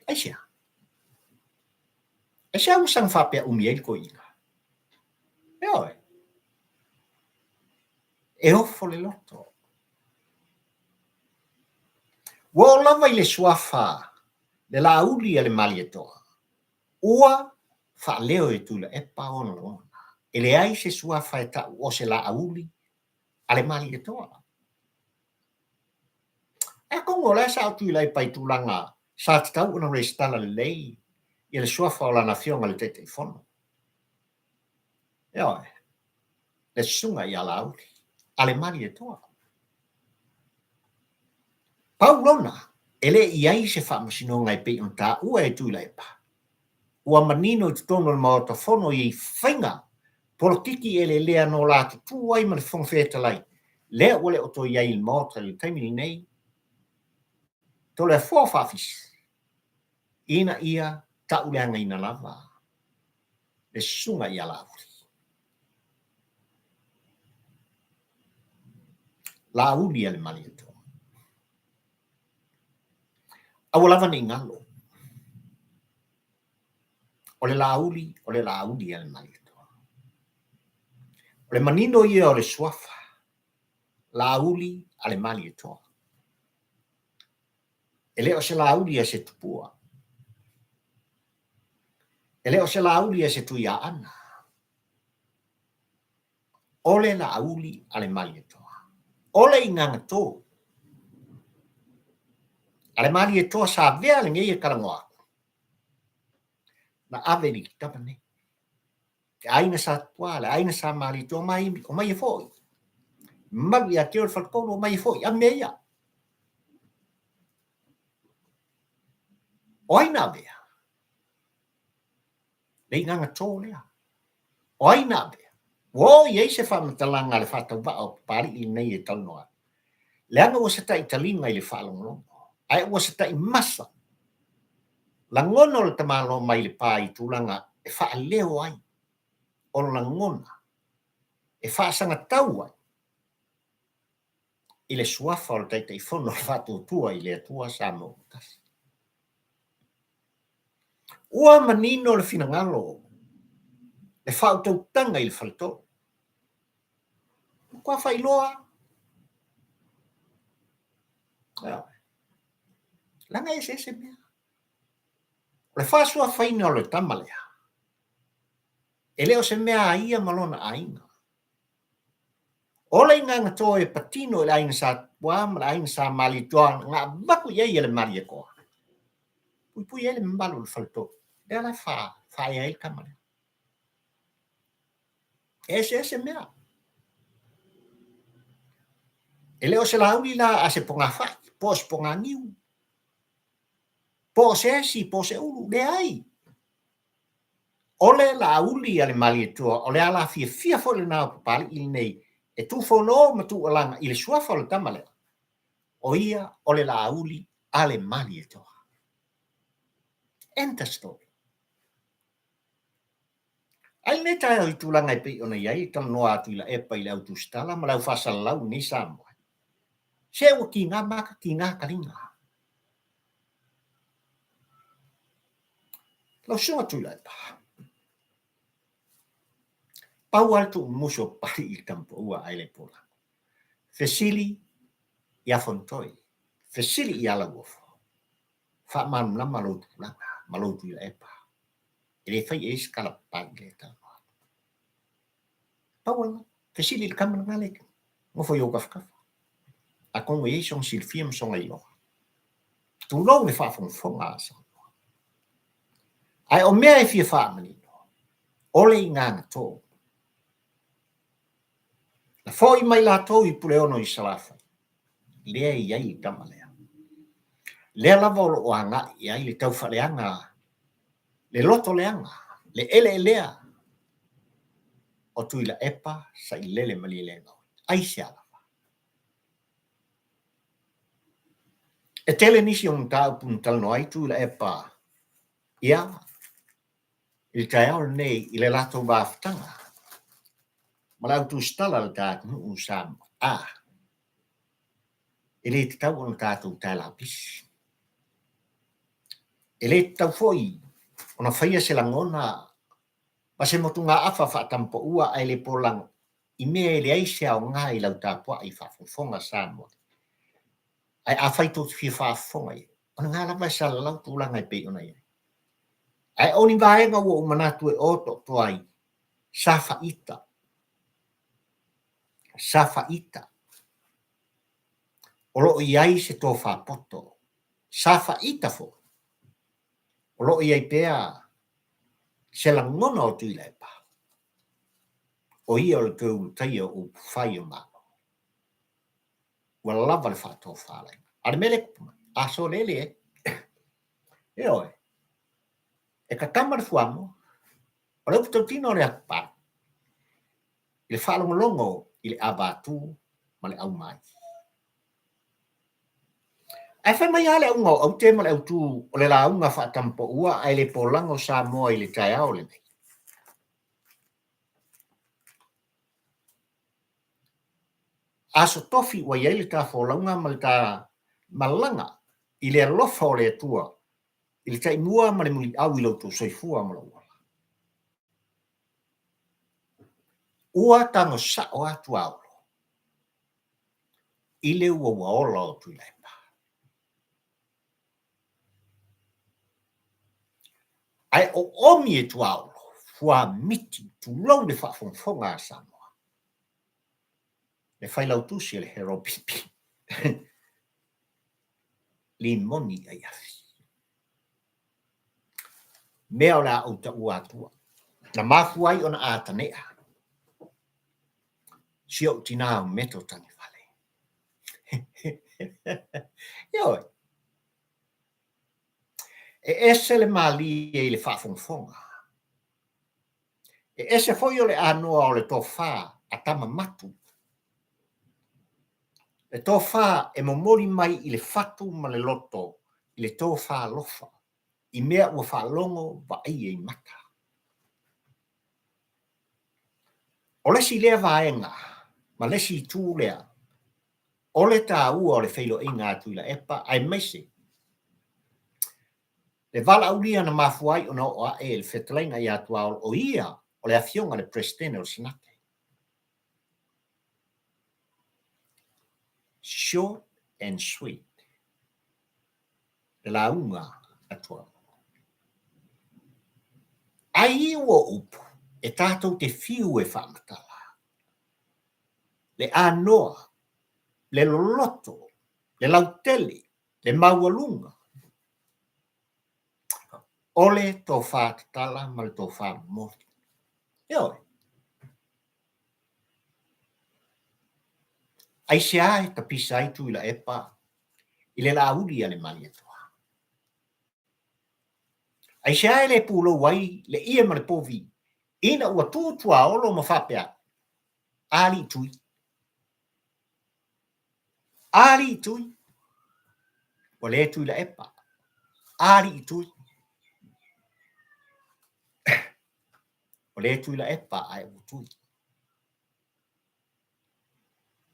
Aisea? Aisea ua saga faapea umi ai le toeaina? Ioe. E ofo le loto. Ua oo lava i le suafa le Laauli a le Malietoa, ua faaleo e Tuilaepa ona lagona, e leai se suafa e tau o se Laauli a le Malietoa. Ae atonu o la e sao Tuilaepa i tulaga sa tatau ona resitala lelei ia le suafa o lana afioga i le Taitaifono. Ioe. Le susuga ia Laauli a le Malietoa. Pau lona, e le i ai se faamasinoga e pei ona taua e Tuilaepa, ua manino i totonu o le Maota Fono i faiga polokiki eleelea na o la tutu ai ma le Fofoga Fetalai, lea ua le o toe i ai i le Maota i le taimi lenei, Toleafoa Faafisi, ina ia tauleagaina lava le susuga ia Laauli. Laauli a le Malietoa. Aua lava ne i galo, o le Laauli, o le Laauli a le Malietoa. O le manino ia o le suafa, Laauli a le Malietoa. E le o se Laauli a se tupua. E le o se Laauli a se Tuiaana. O le Laauli a le Malietoa. O le igagatō a le Malietoa sa avea lenei e talanoa atu, na ave i le tama nei. Le aiga sa Tupua, le aiga sa Malietoa, omai, omai e foi. Malu ia te oe le faletolu, omai e foi, ame mea ia. O ai na avea? Le igagatō lea. O ai na avea? Ua oo i ai se faamatalaga a le faatauvaa o Papalii lenei e talanoa atu, leaga ua se taʻi taliga i le faalogologo, ae ua se taʻi masa. Lagona o le tamaloa mai le pa i tulaga e faaleo ai ona lagona, e faasagatau ai i le suafa o le Taitaifono o le Faatuatua i le Atua Samoa ua Tasi. Ua manino le finagalo, le faautautaga i le faletolu. Matua faailoa lava. Leaga e eseese mea. O le faasuafaina o le tama lea, e le o se mea a ia ma lona aiga. O le igagatō e patino i le aiga sa Tupua ma le aiga sa Malietoa na avatu i ai e le Malietoa, puipui ai le mamalu o le faletolu, lea la e faaea ai le tama lea. E eseese mea. E le o se Laauli la a se pogafai, po o se poganiu, po o se esi, po o se ulu, leai. O le Laauli a le Malietoa, o le ala fiafia foi lena o Papalii lenei e tufono ma tuualaga i le suafa o le tama lea, o ia o le Laauli a le Malietoa. End the story. Ai lenei taeao i tulaga e pei ona i ai, e talanoa atu i Laepa i le au tusitala ma le au faasalalau i nei Samoa. Se ua tiga maka, tiga taliga. Lau Susuga Tuilaepa, pau lava le tuumumusu o Papalii i le tamapaua a Ailaipola. Fesili ia Fonotoe, fesili ia Lauofo, faamalamalama lou tulaga ma lou Tuilaepa. E le fai i ai se tala papalii i lea talanoa. Pau lava lena. Fesili i le tama lena lea e nofo i ou tafatafa. Atonu e i ai sona silafia ma sona iloa. Tulou le faafogafoga a Samoa. Ae o mea e fia faamanino, o le iganato. Na foi mai latou i Puleono i Salafai, lea e i ai le tama lea. Lea lava o lo o agai i ai le taufaaleaga, le loto leaga, le eleelea o Tuilaepa Sailele Malielegaoi. Aisea lava? E tele nisi o mataupu na talanoa ai Tuilaepa ia i le taeao lenei i le latou mafutaga ma le au tusitala a le ta atunuu o Samoa. A, e le tatau ona tatou tae lapisi. E le tatau foi ona faia se lagona ma se motugaafa faatamapaua ae le polago i mea e leai se aoga i lau tapuai faafogafoga Samoa. Ae afai tou te fia faafofoga i ai, o lena lava e salalau tulaga e pei ona i ai. Ae o ni vaega ua ou manatu e otooto ai, sa faita, sa faita, o lo o i ai se tofa poto, sa faita foi, o lo o i ai pea se lagona o Tuilaepa, o ia o le toe ulutaia o upufai o Malo. Ua lava le faatofalaiga. A o le mea lea e tupu mai, a sole leai. Ioe, e tatama le fuamoa, o le upu tautino o le atupale, i le faalogologo i le avatu ma le aumai. Ae fai mai lava le auga o aute ma le autu o le lauga faatamapaua ae le polago Samoa i le taeao lenei. Aso Tofi ua i ai le ta folauga ma le ta malaga i le alofa o le Atua i le taimua ma le muliau i lo outou soifua ma lou ola. Ua tago sao lava Tuaolo i le uauaola o Tuilaepa. Ae oomi e Tuaolo, fuamiti, tulou le faafogafoga a Samoa. Le failautusi a le Herald PP, limoni ai afi. Mea o le a ou taua atua, na mafua ai ona atanea si ou tinā o Meto Tagivale. Ioe. E ese le malie i le faafogafoga. E ese foi o le anoa o le tofa a tama matu. Le tofa e momoli mai i le fatu ma le loto i le tofa alofa i mea ua faalogo vaaia i mata. O le isi lea vaega ma le isi itu lea o le taua o le feiloaiga a Tuilaepa aemaise le valaaulia na mafua ai ona oo ae le fetalaiga ia Tuaolo o ia o le Afioga i le Peresetene o le Senate. Short and sweet le lauga a Tuaolo. Ai ua upu e tatou te fiu e faamatala le anoa, le loloto, le lautele, le maualuga o le tofa tatala ma le tofa momoli. Ioe. Aisea e tapisa ai Tuilaepa i le laauli a le Malietoa? Aisea e le pulou ai le ie ma le povi ina ua tu Tuaolo ma faapea atu, Alii Tui, Alii Tui, ua le Tuilaepa, Alii Tui. Ua le Tuilaepa ae ua Tui.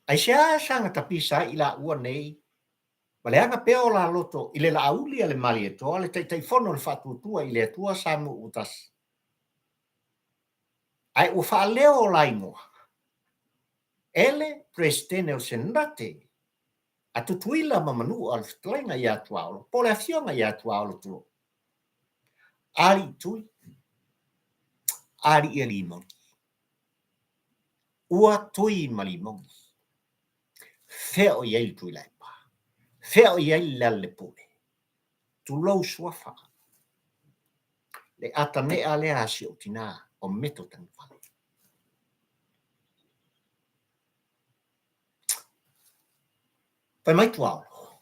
Aisea saga tapisa ai i laua nei ma le aga pea o la loto i le Laauli a le Malietoa, le Taitaifono o le Faatuatua i le Atua Samoa ua Tasi, ae ua faaleo o la igoa e le Peresetene o le Senate a Tutuila ma Manua le Fetalaiga ia Tuaolo, po o le Afioga ia Tuaolo, tulou, Alii Tui, Alii e Limoni. Ua tui ma limoni. Fea o i ai le Tuilaepa? Fea o i ai le Lealailepule? Tulou suafa. Le atanea lea a si ou tinā o Meto Tagivale. Fai mai Tuaolo,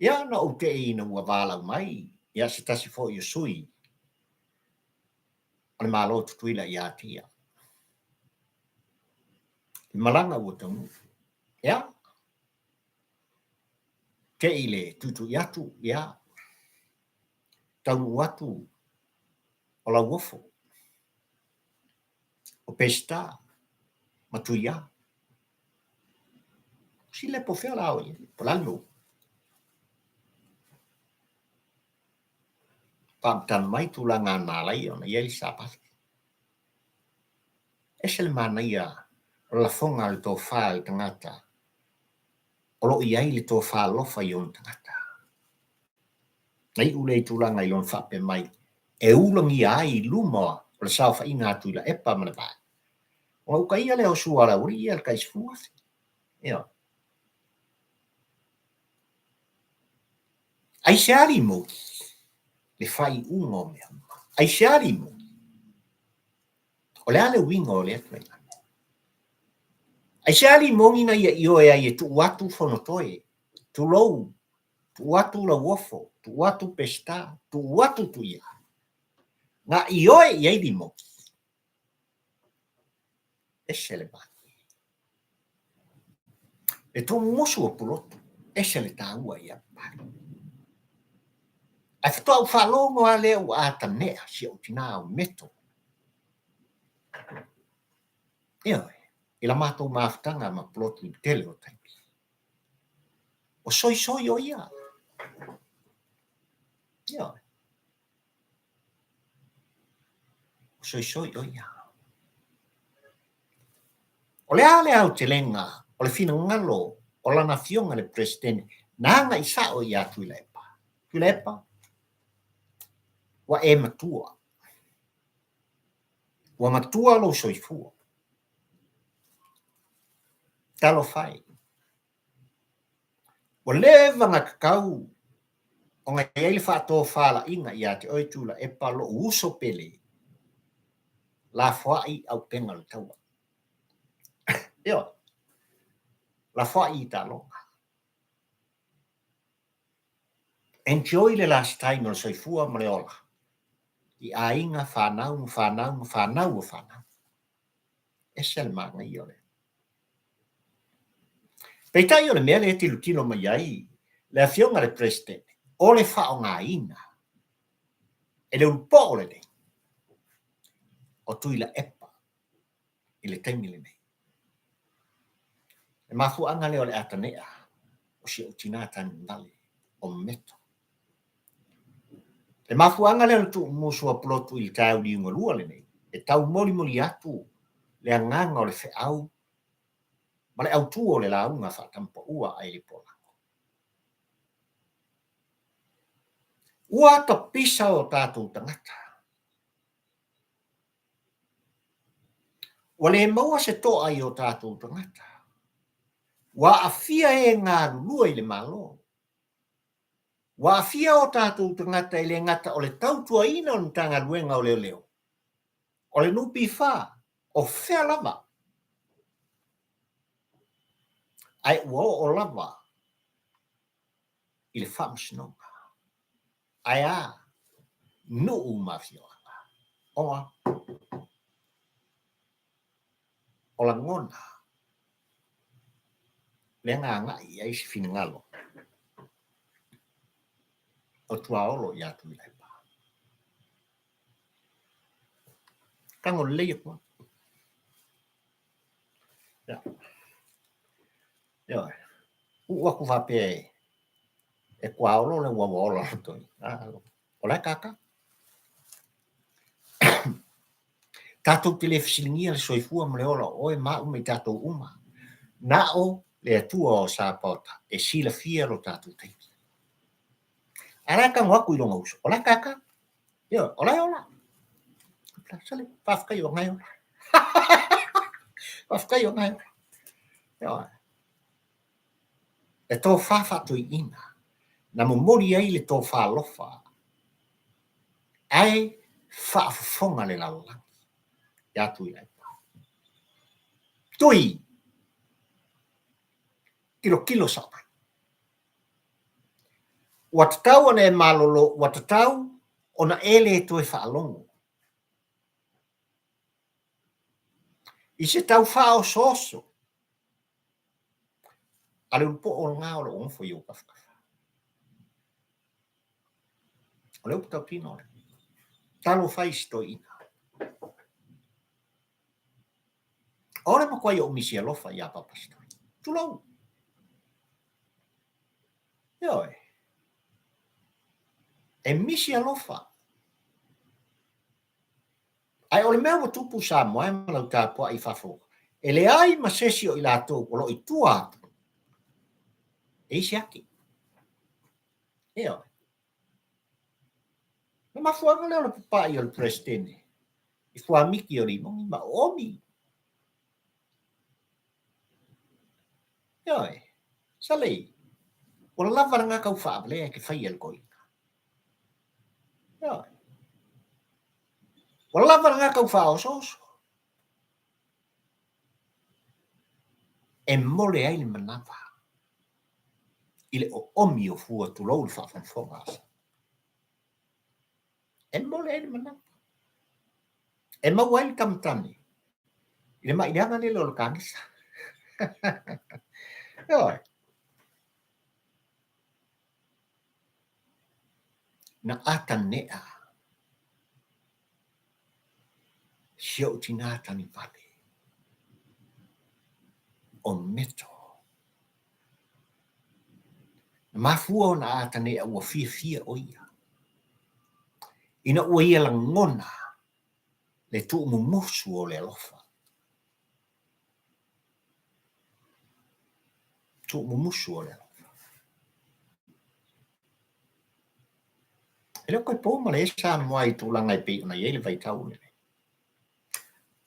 Ia, na ou tei ina ua valaau mai ia se tasi foi o sui o le Malo o Tutuila ia te ia. Le malaga ua taunuu. Ia, tei le tuitui atu, ia, taunuu atu o Lauofo, o Peseta ma Tuiā. Sile po fea la o i ai, po o le a le mea ua faamatala mai tulaga na ala ai ona i ai le savali. Ese le manaia o le lafoga a le tofa i le tagata o lo o i ai le tofa alofa i ona tagata. Na iu lea i tulaga i lona faapea mai e ulagia ai i luma o le saofaiga a Tuilaepa ma le Vaega. Ona uka ia lea o sua a le aualii ia i le tai 10,000. Ioe. Aisea limoli? Le faaiuga o mea uma. Aisea limoli? O le a le uiga o lea ituaiga mea? Aisea limoli na ia ioe ai e tuu atu Fonotoe, tulou, tuu atu Lauofo, tuu atu Peseta, tuu atu Tuia. Na ioe i ai limoli. Ese le manaia. Le tuumumusu o Pulotu, ese le taua ia Papalii. Ae faatoa ou faalogo lava lea ua atanea si ou tinā o Meto. Ioe, i la matou mafutaga ma Pulotu i le tele o taimi. O soisoi o ia. Ioe. O soisoi o ia. O le a le aotelega o le finagalo o lana afioga i le Peresetene na agai sao ia Tuilaepa? Tuilaepa, ua e matua. Ua matua lou soifua. Talofa e. Ua leva ona tatau ona i ai le faatofalaiga ia te oe Tuilaepa lou uso pele, lafoai auupega o le taua. Ioe, lafoai i taaloga. Enjoy le last time o le soifua ma le ola i aiga, fanau ma fanau ma fanau o fanau. Ese le manaia o le. Peitai o le mea lea e tilotilo mai ai le Afioga i le Peresetene, o le faaaogaina e le ulupoo lenei o Tuilaepa i le taimi lenei. Le mafuaaga lea o le atanea o si ou tinā tagivale o Meto. Le mafuaaga lea o le tuumusu a Pulotu i le taeao liugalua lenei, e taumolimoli atu le agaga o le feau ma le autu o le lauga faatamapaua a Elipoolago. Ua tapisa o tatou tagata. Ua le maua se toa i o tatou tagata. Ua aafia e galulue i le Malo. Ua aafia o tatou tagata e le gata o le tautuaina o le Matagaluega o Leoleo, o le NPF, o fea lava, ae ua oo lava i le Faamasinoga. Ae a? Nuu ma afioaga. Ona o lagona lea na agai i ai se finagalo o Tuaolo ia Tuilaepa. Tago lelei atu lava. Ia. Ioe. Uu atu faapea e e tuaolo le uaua ola o le toeaina. A, o la e kākā. Tatou te le fesiligia le soifua ma le ola o oe ma au ma i tatou uma. Na o le Atua o Sapaota e silafia lo tatou taimi. A la e tago atu i lona uso, o la e kākā. Ioe, o la e ola. Sole, faafetai o na e ola. Faafetai o na e ola. Ioe. Le tofa faatoeaina na momoli ai le tofa alofa ae faafofoga le lalolagi ia Tuilaepa. Tui! Tilotilo sao mai. Ua tatau ona e malolo, ua tatau ona e le toe faalogo i se tau faaosooso a le ulupoo lena o lo o nofo i ou tafatafa. O le upu tautino lea. Talofa e i si toeaina. O le matuai ou misi alofa iā Papasitoi. Tulou. Ioe. E misi alofa. Ae o le mea ua tupu Samoa e ma lau tapuai i fafo, e leai ma sesi o i latou o lo o i tua atu e i se ake. Ioe. O le mafuaaga lea o le papaai o le Peresetene i fuamiti o limoni ma oomi. Ioe. Sale, ua lava lena tau faavalea e te faia i le toeaina. Ioe. Ua lava lena tau faaosooso. E mole ai le manava i le oomi o fua tulou le faafogafoga a Samoa. E mole ai le manava. E maua ai le tamatane i le maʻi leaga lele o le kanesa. Ioe. Na atanea si ou tinā tanivale o Meto. Na mafua ona atanea ua fiafia ʻo ia ina ua ia lagona le tuumumusu o le alofa. Tuumumusu o le alofa. E le o toe po ma le Samoa i tulaga e pei ona i ai le vaitau lenei.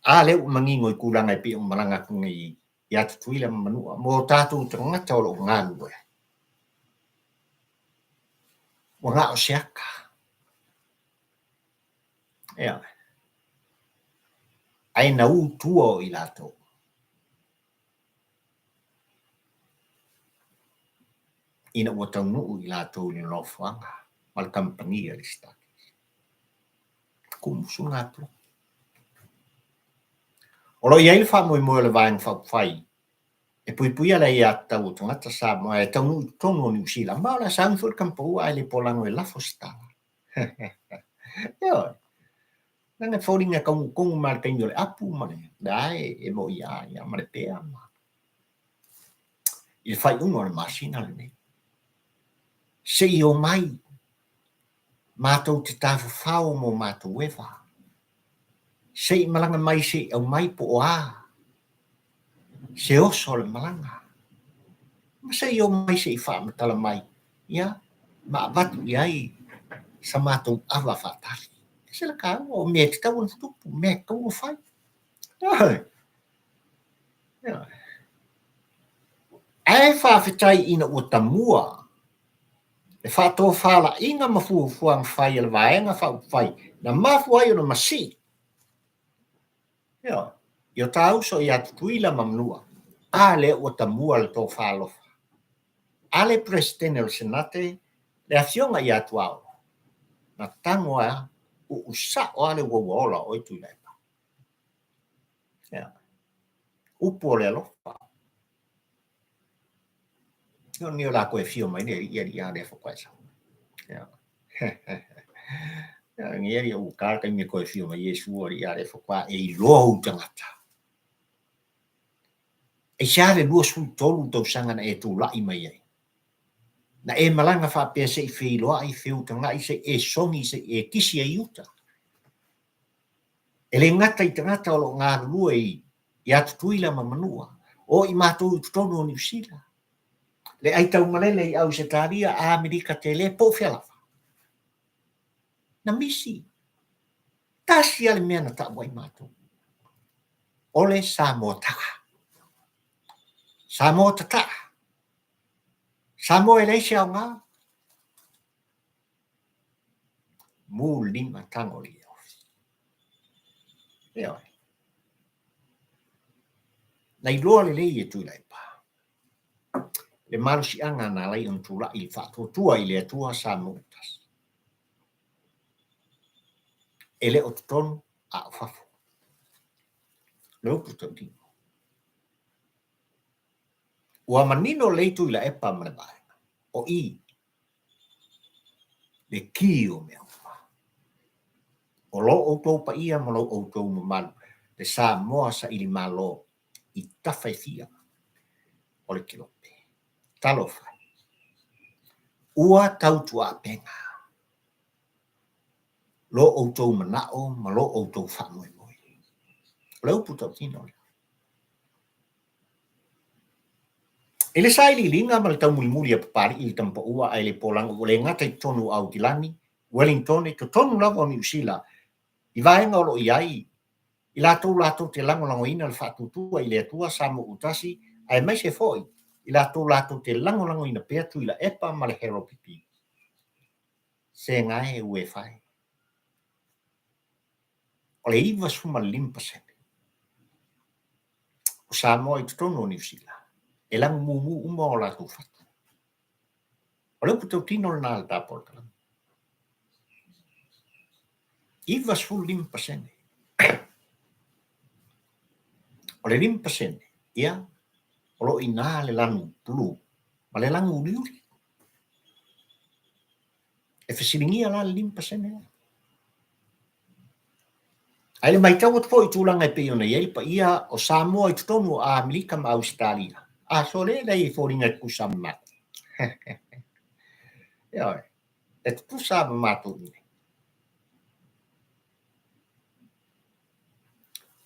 A lea ua manino i tulaga e pei ona malaga atu nei ia Tutuila ma Manua mo tatou tagata o lo o galulue ai. Ua na o se ata. Ioe. Ae na u tua o i latou. Ina ua taunuu i latou i le nofoaga ma le kamupani a le Stargate. Kumusu ngā poloki. O lo o i ai le faamoemoe o le Vaega Faaupufai e puipuia le aiatatau o tagata Samoa e taunuu i totonu o Niu Sila, ma o le a sauni foi le tamapaua ae le polago e lafo se tala. Ioe. Leaga e foliga e taunuu tonu mai le taimi o le apu ma le lea e moʻi a ia ma le pea ma i le faaiuga o le masina lenei. Se i omai matou te tafafao mo matou eva. Se i malaga mai se i aumai po o a se oso o le malaga. Ma se i omai se i faamatala mai, ia, ma avatu i ai sa matou ava faatali. E ese le taua o mea e tatau ona tutupu, mea e tatau ona fai. Ioe. Ioe. Ae faafetai ina ua tamua le faatofalaiga ma fuafuaga fai a le Vaega Faaupufai na mafua ai ona masii ioe, i o ta uso ia Tutuila ma Manua, a lea ua tamua le tofa alofa a le Peresetene o le Senate, le Afioga ia Tuaolo, na tago a uu sao lava le uaua ola o oe Tuilaepa. Ioe. Upu o le alofa. O lenei o latou e afio mai le alii, alii a lea faatoa e sau. Ia. Lagi ia ua ta le taimi e toe afio mai Iesu alii a lea faatoa e iloa ou tagata. Aisea le 23 tausaga na e tulai mai ai? Na e malaga faapea se i feiloai, feutagai, se i e sogi, se i e kisi ai i uta. E le gata i tagata o lo o galulue ia Tutuila ma Manua, o i matou i totonu o Niu Sila, le aitaumalele i Ausetalia, Amerika tele, po o fea lava. Na misi. Tasi lava le mea na tau ai matou, o le Samoa taa. Samoa tataa. Samoa e leai se aoga. Mu lima tago le ofi. Ioe. Na iloa lelei e Tuilaepa le malosiaga na alai ona tulai i le faatuatua i le Atua Samoa ua tasi. E le o totonu a o fafo. Le upu tautino. Ua manino lelei Tuilaepa ma le vaega o i le ki o mea uma. O lo outou paia ma lo outou mamalu, le Samoa saili Malo i tafa e fia o le kelope. Talofa e! Ua tautuaupega lo outou manao ma lo outou faamoemoe. O le upu tautino lea. I le sailiiliga ma le taumulimuli a Papalii i le tamapaua ae le polaga ua le gata i totonu o Aotilani, Wellingtone, totonu lava o Niu Sila, i vaega o lo o i ai i latou latou te lagolagoina le faatuatua i le Atua Samoa ua tasi, aemaise foi i latou latou te lagolagoina pea Tuilaepa ma le Harold Pipi. Se gae ue fai. O le 95% o Samoa i totonu o Niu Sila e lagumumu uma o latou fatu. O le upu tautino lena a le ta polokalame. 95%. O le 5%, ia, o lo o i ina le lanu pulu ma le lanu uliuli. E fesiligia la le 5% lea. Ae le matau atu foi i tulaga e pei ona i ai le paia o Samoa i totonu o Amerika ma Ausetalia, a sole, e leai e foliga e tutusa ma matou. Ioe, e tutusa ma matou i inei.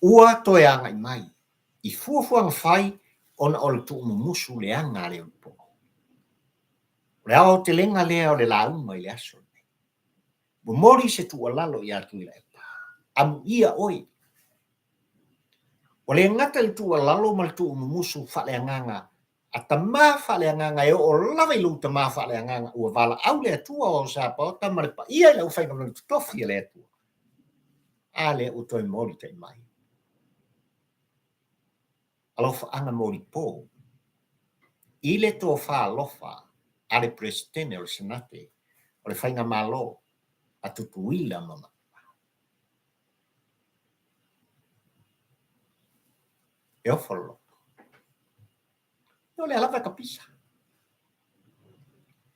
Ua toe agai mai i fuafuaga fai ona o le tuumumusu leaga a le ulipo. O le aotelega lea o le lauga i le aso lenei. Momoli se tuualalo ia Tuilaepa, amuia oe. Ua le gata i le tuualalo ma le tuumumusu faaleagaga a tama faaleagaga e oo lava i lou tama faaleagaga ua valaau le Atua o Sapaota ma le paia i le aufaigaluega totofi a le Atua. A lea ua toe molitai mai. Alofaaga molipo i le tofa alofa a le Peresetene o le Senate o le Faigamalo a Tutuila ma Manua. E ofo loloto. O lea lava e tapisa.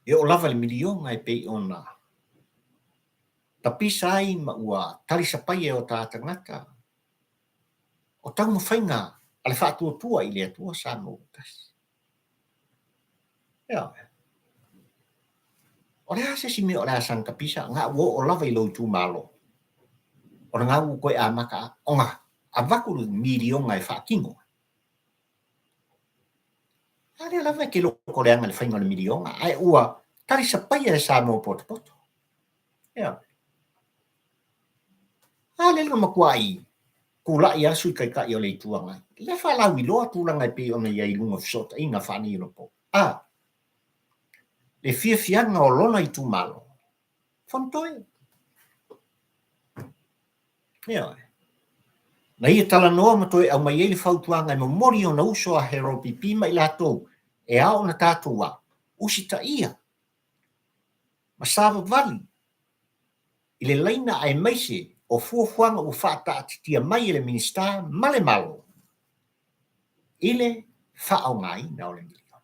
E oo lava i le miliona e pei ona tapisa ai ma ua talisapaia e o ta tagata o taumafaiga a le faatuatua i le Atua Samoa ua tasi. Ioe. O le a se isi mea o le a saga tapisa na ua oo lava i lou itumalo? O lena ua toe amata ona avatu le miliona e faatino ai. A lea lava e te loto leaga i le faiga o le miliona, ae ua talisapaia e Samoa potopoto. Ioe. A lea na matuai tulai lava le Sui Taitai o le Itu Agai, lea faalauiloa tulaga e pei ona i ai i luga o fesootaiga faaneionapo. A le fiafiaga o lona itumalo, Fonotoe. Ioe. Na ia talanoa ma toe aumai ai le fautuaga e momoli i ona uso a Harold Pipi ma i latou e ao ona tatou a usitaia ma savavali i le laina aemaise o fuafuaga ua faataatitia mai e le Minisita ma le Malo i le faaaogaina o le miliona.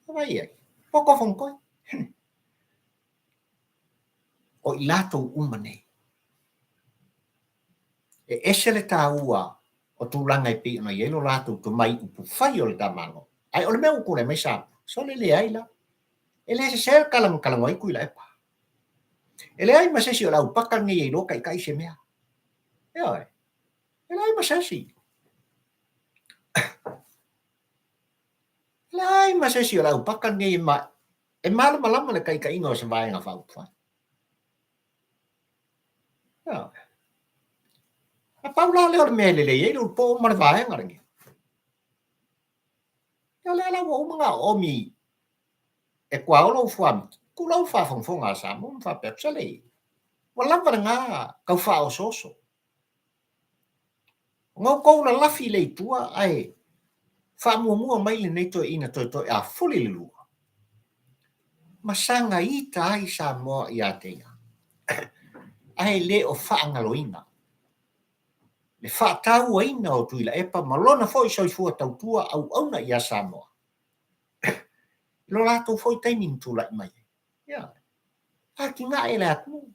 Vaai i ai, poto Fonotoe. O i latou uma nei. E ese le taua o tulaga e pei ona i ai lo latou tomai i upufai o le ta Malo. Ae o le mea ua tulai mai Samoa, sole leai la. E le sese le tala na talanoa ai Tuilaepa. E leai ma se isi o le aupaka lenei e iloa taitai se mea. Ioe. E leai ma se isi. E leai ma se isi o le aupaka lenei e, ma, e malamalama le taitaiga o se Vaega Faaupufai. Ioe. Na pau la lea o le mea e lelei ai le ulupoo ma le vaega lenei. Ia lea la ua uma ona oomi e Tuaolo ou fuamiti, tulou le faafogafoga a Samoa ma faapea atu, sole, ua lava lena tau faaosooso. Ona outou lalafi lea i tua ae faamuamua mai lenei toeaina toetoe a fuli le lua, ma saga ita ai Samoa ia te ia, ae le o faagaloina le faatauaina o Tuilaepa ma lona foi soifua tautua auauna ia Samoa i lo latou foi taimi na tulai mai ai. Ia, atinae le atunuu.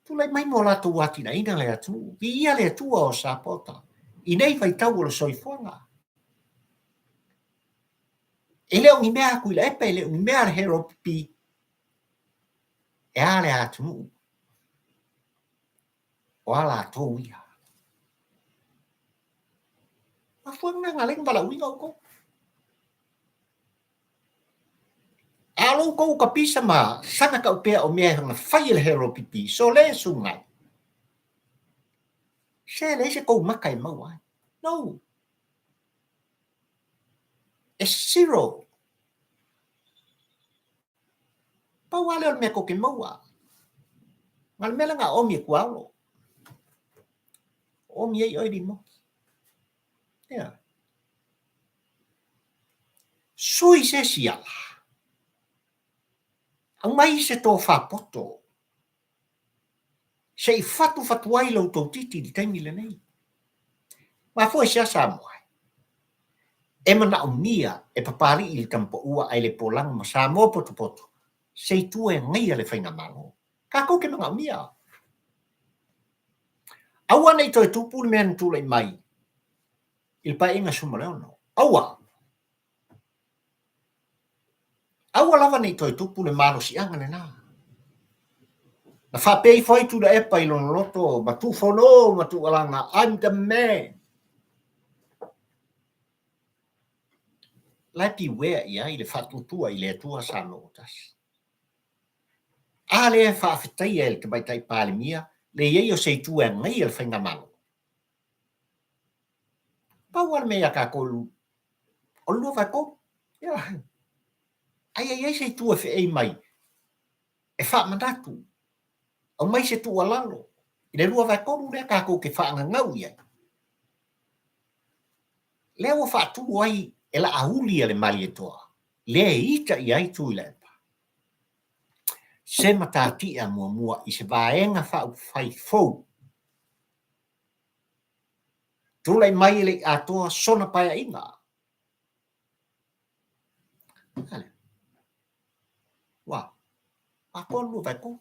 Tulai mai mo latou atinaeina le atunuu. Viia le Atua o sapota i nei vaitau o le soifuaga. E le o ni mea a Tuilaepa, e le o ni mea a le Harold P. E a le atunuu? O a latou ia? Mafua lena na ala ai ona valaauina outou. A o lo outou kapisa ma saga tau pea o mea na fai e le Harold PP, sole sugai. Se leai se tou maka e maua ai. No. E zero. Pau lava lea o le mea tou te maua. Na o le mea lea na oomi e Tuaolo. Oomi ai oe limoti. Ia. Sui se isi ala. Aumai se tofa poto. Se i fatufatu ai lo outou titi i le taimi lenei. Mafua i se a Samoa? E manaomia e Papalii i le Tamapaua ae le Polago ma Samoa potopoto se itu e agaia le Faigamalo. Tatou te manaomia. Aua ne i toe tupu le mea na tulai mai i le Paeaiga 16. Aua! Aua lava ne i toe tupu le malosiaga lena. Na faapea ifo ai Tuilaepa i lona loto ma tuufono ma tuualaga, I'm the man. La e piuea i ai le faatuatua i le Atua Samoa ua tasi. A lea e faafetaia e le Tamaitai Palemia le i ai o se itu e agaia le Faigamalo. Pau lava le mea ia tatou o le 2/3. Ia, aia i ai se itu e feei mai e faamanatu, aumai se tuualalo i le 2/3 lea tatou te faagagau i ai. Lea ua faatu ai e Laauli a le Malietoa, lea e ita i ai Tuilaepa. Se matatia muamua i se vaega faaupufai fou Tulai mai e le i atoa sona paeaiga. Ua atoa le 2/3.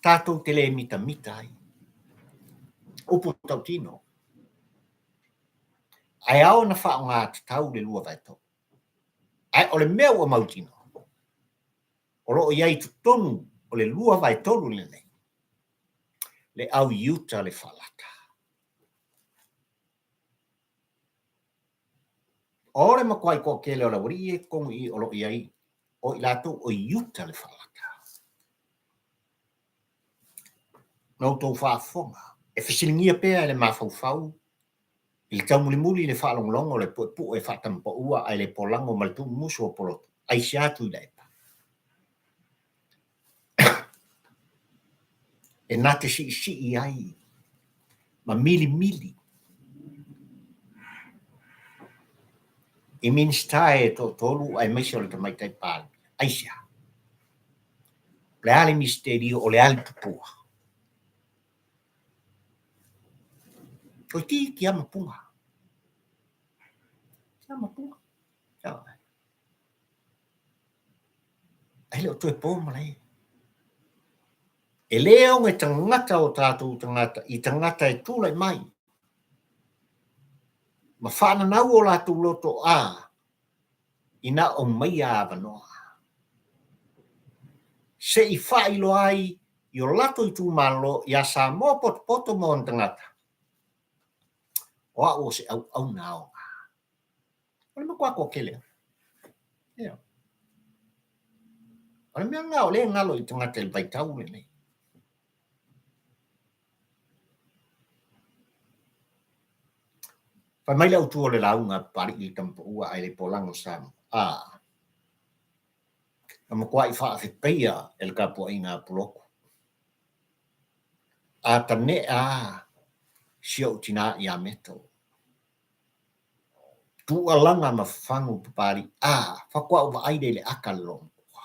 Tatou te le mitamita ai. Upu tautino. Ae ao ona faaaoga tatau le 2/3. Ae o le mea ua mautinoa, o lo o i ai i totonu o le 2/3 lenei, le au Iuta le faalata. O le matuai toatele o le aualii ia i totonu i i o lo o i ai, o i latou o Iuta le faalata. Na outou faafofoga, e fesiligia pea e le mafaufau i le taumulimuli i le faalogologo o le puepue faatamapaua ae le polago ma le tuumumusu o polotu, aisea Tuilaepa? E na te siisii ai ma milimili i Minisita e toatolu aemaise o le Tamaitai Palemia. Aisea? O le a le misitelio, o le a le tupua? Toeitiiti lava mapuga. Lava mapuga. Ae le o toe po malae. E lē ono e tagata o tatou tagata i tagata e tulai mai ma faananau o latou loto a ina aumaia avanoa se i faailoa ai i o latou itumalo iā Samoa potopoto ma ona tagata, o au o se auauna aoga. O le matua toatele lava. Ioe. O le mea lena o lea e galo i tagata i le vaitau lenei. Fai mai le autu o le lauga a Papalii i le Tamapaua ae le Polago Samoa. A, na matuai faafetaia e le tapuaiga a Pulotu. A ta nea a si ou tinā ia Meto. Tuualaga ma fafagu Papalii. A, faatoa ou vaai lea i le ata le loomatua.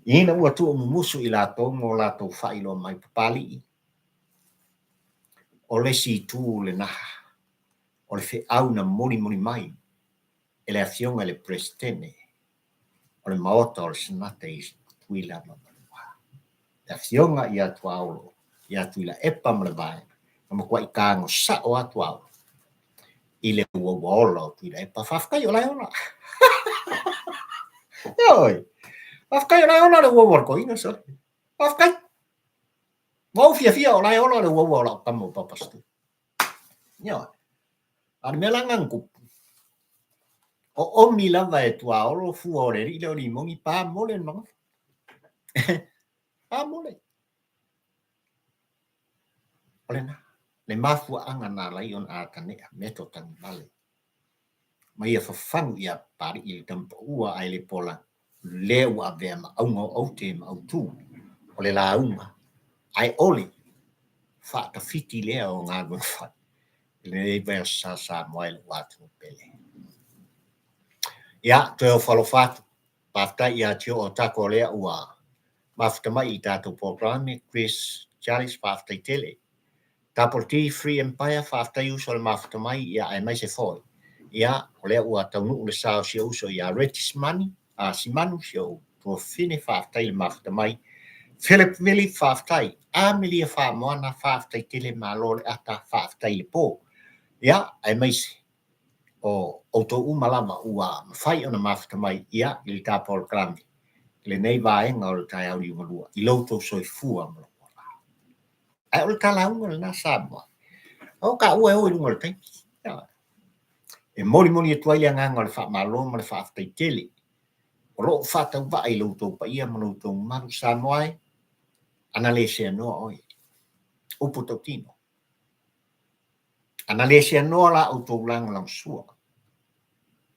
Ina ua tuumumusu i latou ma o latou faailoa mai Papalii, o le isi itu lena o le feau na molimoli mai e le Afioga i le Peresetene o le Maota o le Senate i Tutuila ma Manua. Le Afioga ia Tuaolo, ia Tuilaepa ma le Vaega, na matuai tago sao lava Tuaolo i le uaua ola o Tuilaepa. Faafetai o la e ola. Ioe. Faafetai o la e ola le uaua o le toeaina, sole. Faafetai. Ua ou fiafia o la e ola le uaua o lau tama o Papa Stu. Ioe. A o le mea la lena na tupu, oomi lava e Tuaolo fua o le alii lea o Limoni, pa mole le magafa. Pa mole. O lena, le mafuaaga na ala ai ona atanea Meto Tagivale ma ia fafagu ia Papalii i le tamapaua ae le pola lea ua avea ma auga o aute ma autu o le lauga ae ole faatafiti lea o galuega fai i lenei vaiaso sa Samoa e lou atunuu pele. Ia, toe ofo alofa atu. Faafetai ia Tio o Tako lea ua mafuta mai i le tatou polokalame. Chris Charles, faafetai tele. Double D Free Empire, faafetai uso le mafuta mai, ia aemaise foi. Ia, o lea ua taunuu le sa o si ou uso ia Reggie Simani, a Simanu, si ou tuafafine, faafetai le mafuta mai. Philip Vili, faafetai. Amelia Faamoana, faafetai tele, malo le ata, faafetai le po. Ia, aemaise o outou uma lava ua mafai ona mafuta mai ia i le ta polokalame i lenei vaega o le taeao liugalua i lo outou soifua ma lou ola. Ae o le ta lauga lena Samoa. O taua e o i luga o le taimi. E molimoli atu ai le agaga o le faamalo ma le faafetai tele o lo o faatauvaa i lo outou paia ma lo outou mamalu Samoa e, ana le seanoa oe. Upu tautino. Ana le seanoa la outou lagolagosua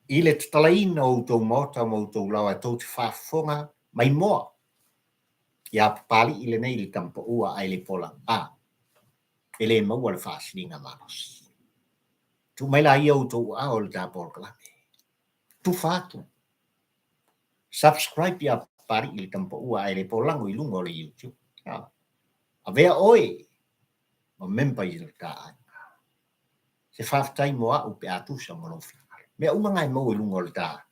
i le tatalaina o outou maota ma outou laoa e tou te faafofoga maimoa iā Papalii lenei i le tamapaua ae le pola a e le maua le faasiliga malosi. Tuu mai laia outou aao i le ta polokalame. Tufa atu. Subscribe iā Papalii i le tamapaua ae le polago i luga o le YouTube. Avea oe ma member i le ta aiga. Se faafetai mo au pe a tusa ma lou finagalo. Mea uma na e maua i luga o le ta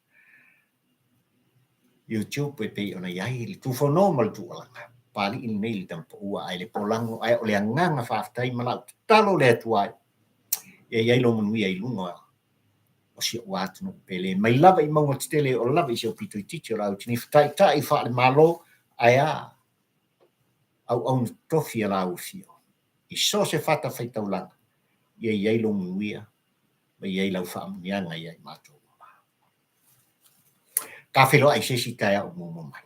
YouTube e pei ona i ai le tufono ma le tuualaga. Papalii lenei i le tamapaua ae le polago ae o le agaga faafetai ma lau tatalo le Atua ia i ai lou manuia i luga o si ou atunuu pele mai lava i mauga tetele o lava i si ou pito itiiti o la autinifu taitai faale-Malo ae a auauna totofi a lau afio i so o se fatafaitaulaga ia i ai lou manuia ma i ai lau faamanuiaga ia i matou uma. Ta feiloai i se isi taeao muamua mai.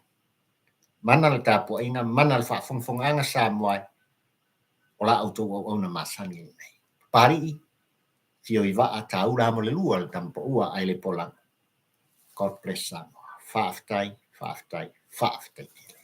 Mana le tapuaiga, mana le faafogafogaaga Samoa e, o la outou auauna masani lenei. Papalii, fio i vaa, taula mo le lua le tamapaua ae le polaga. God bless Samoa. Faafetai, faafetai, faafetai tele.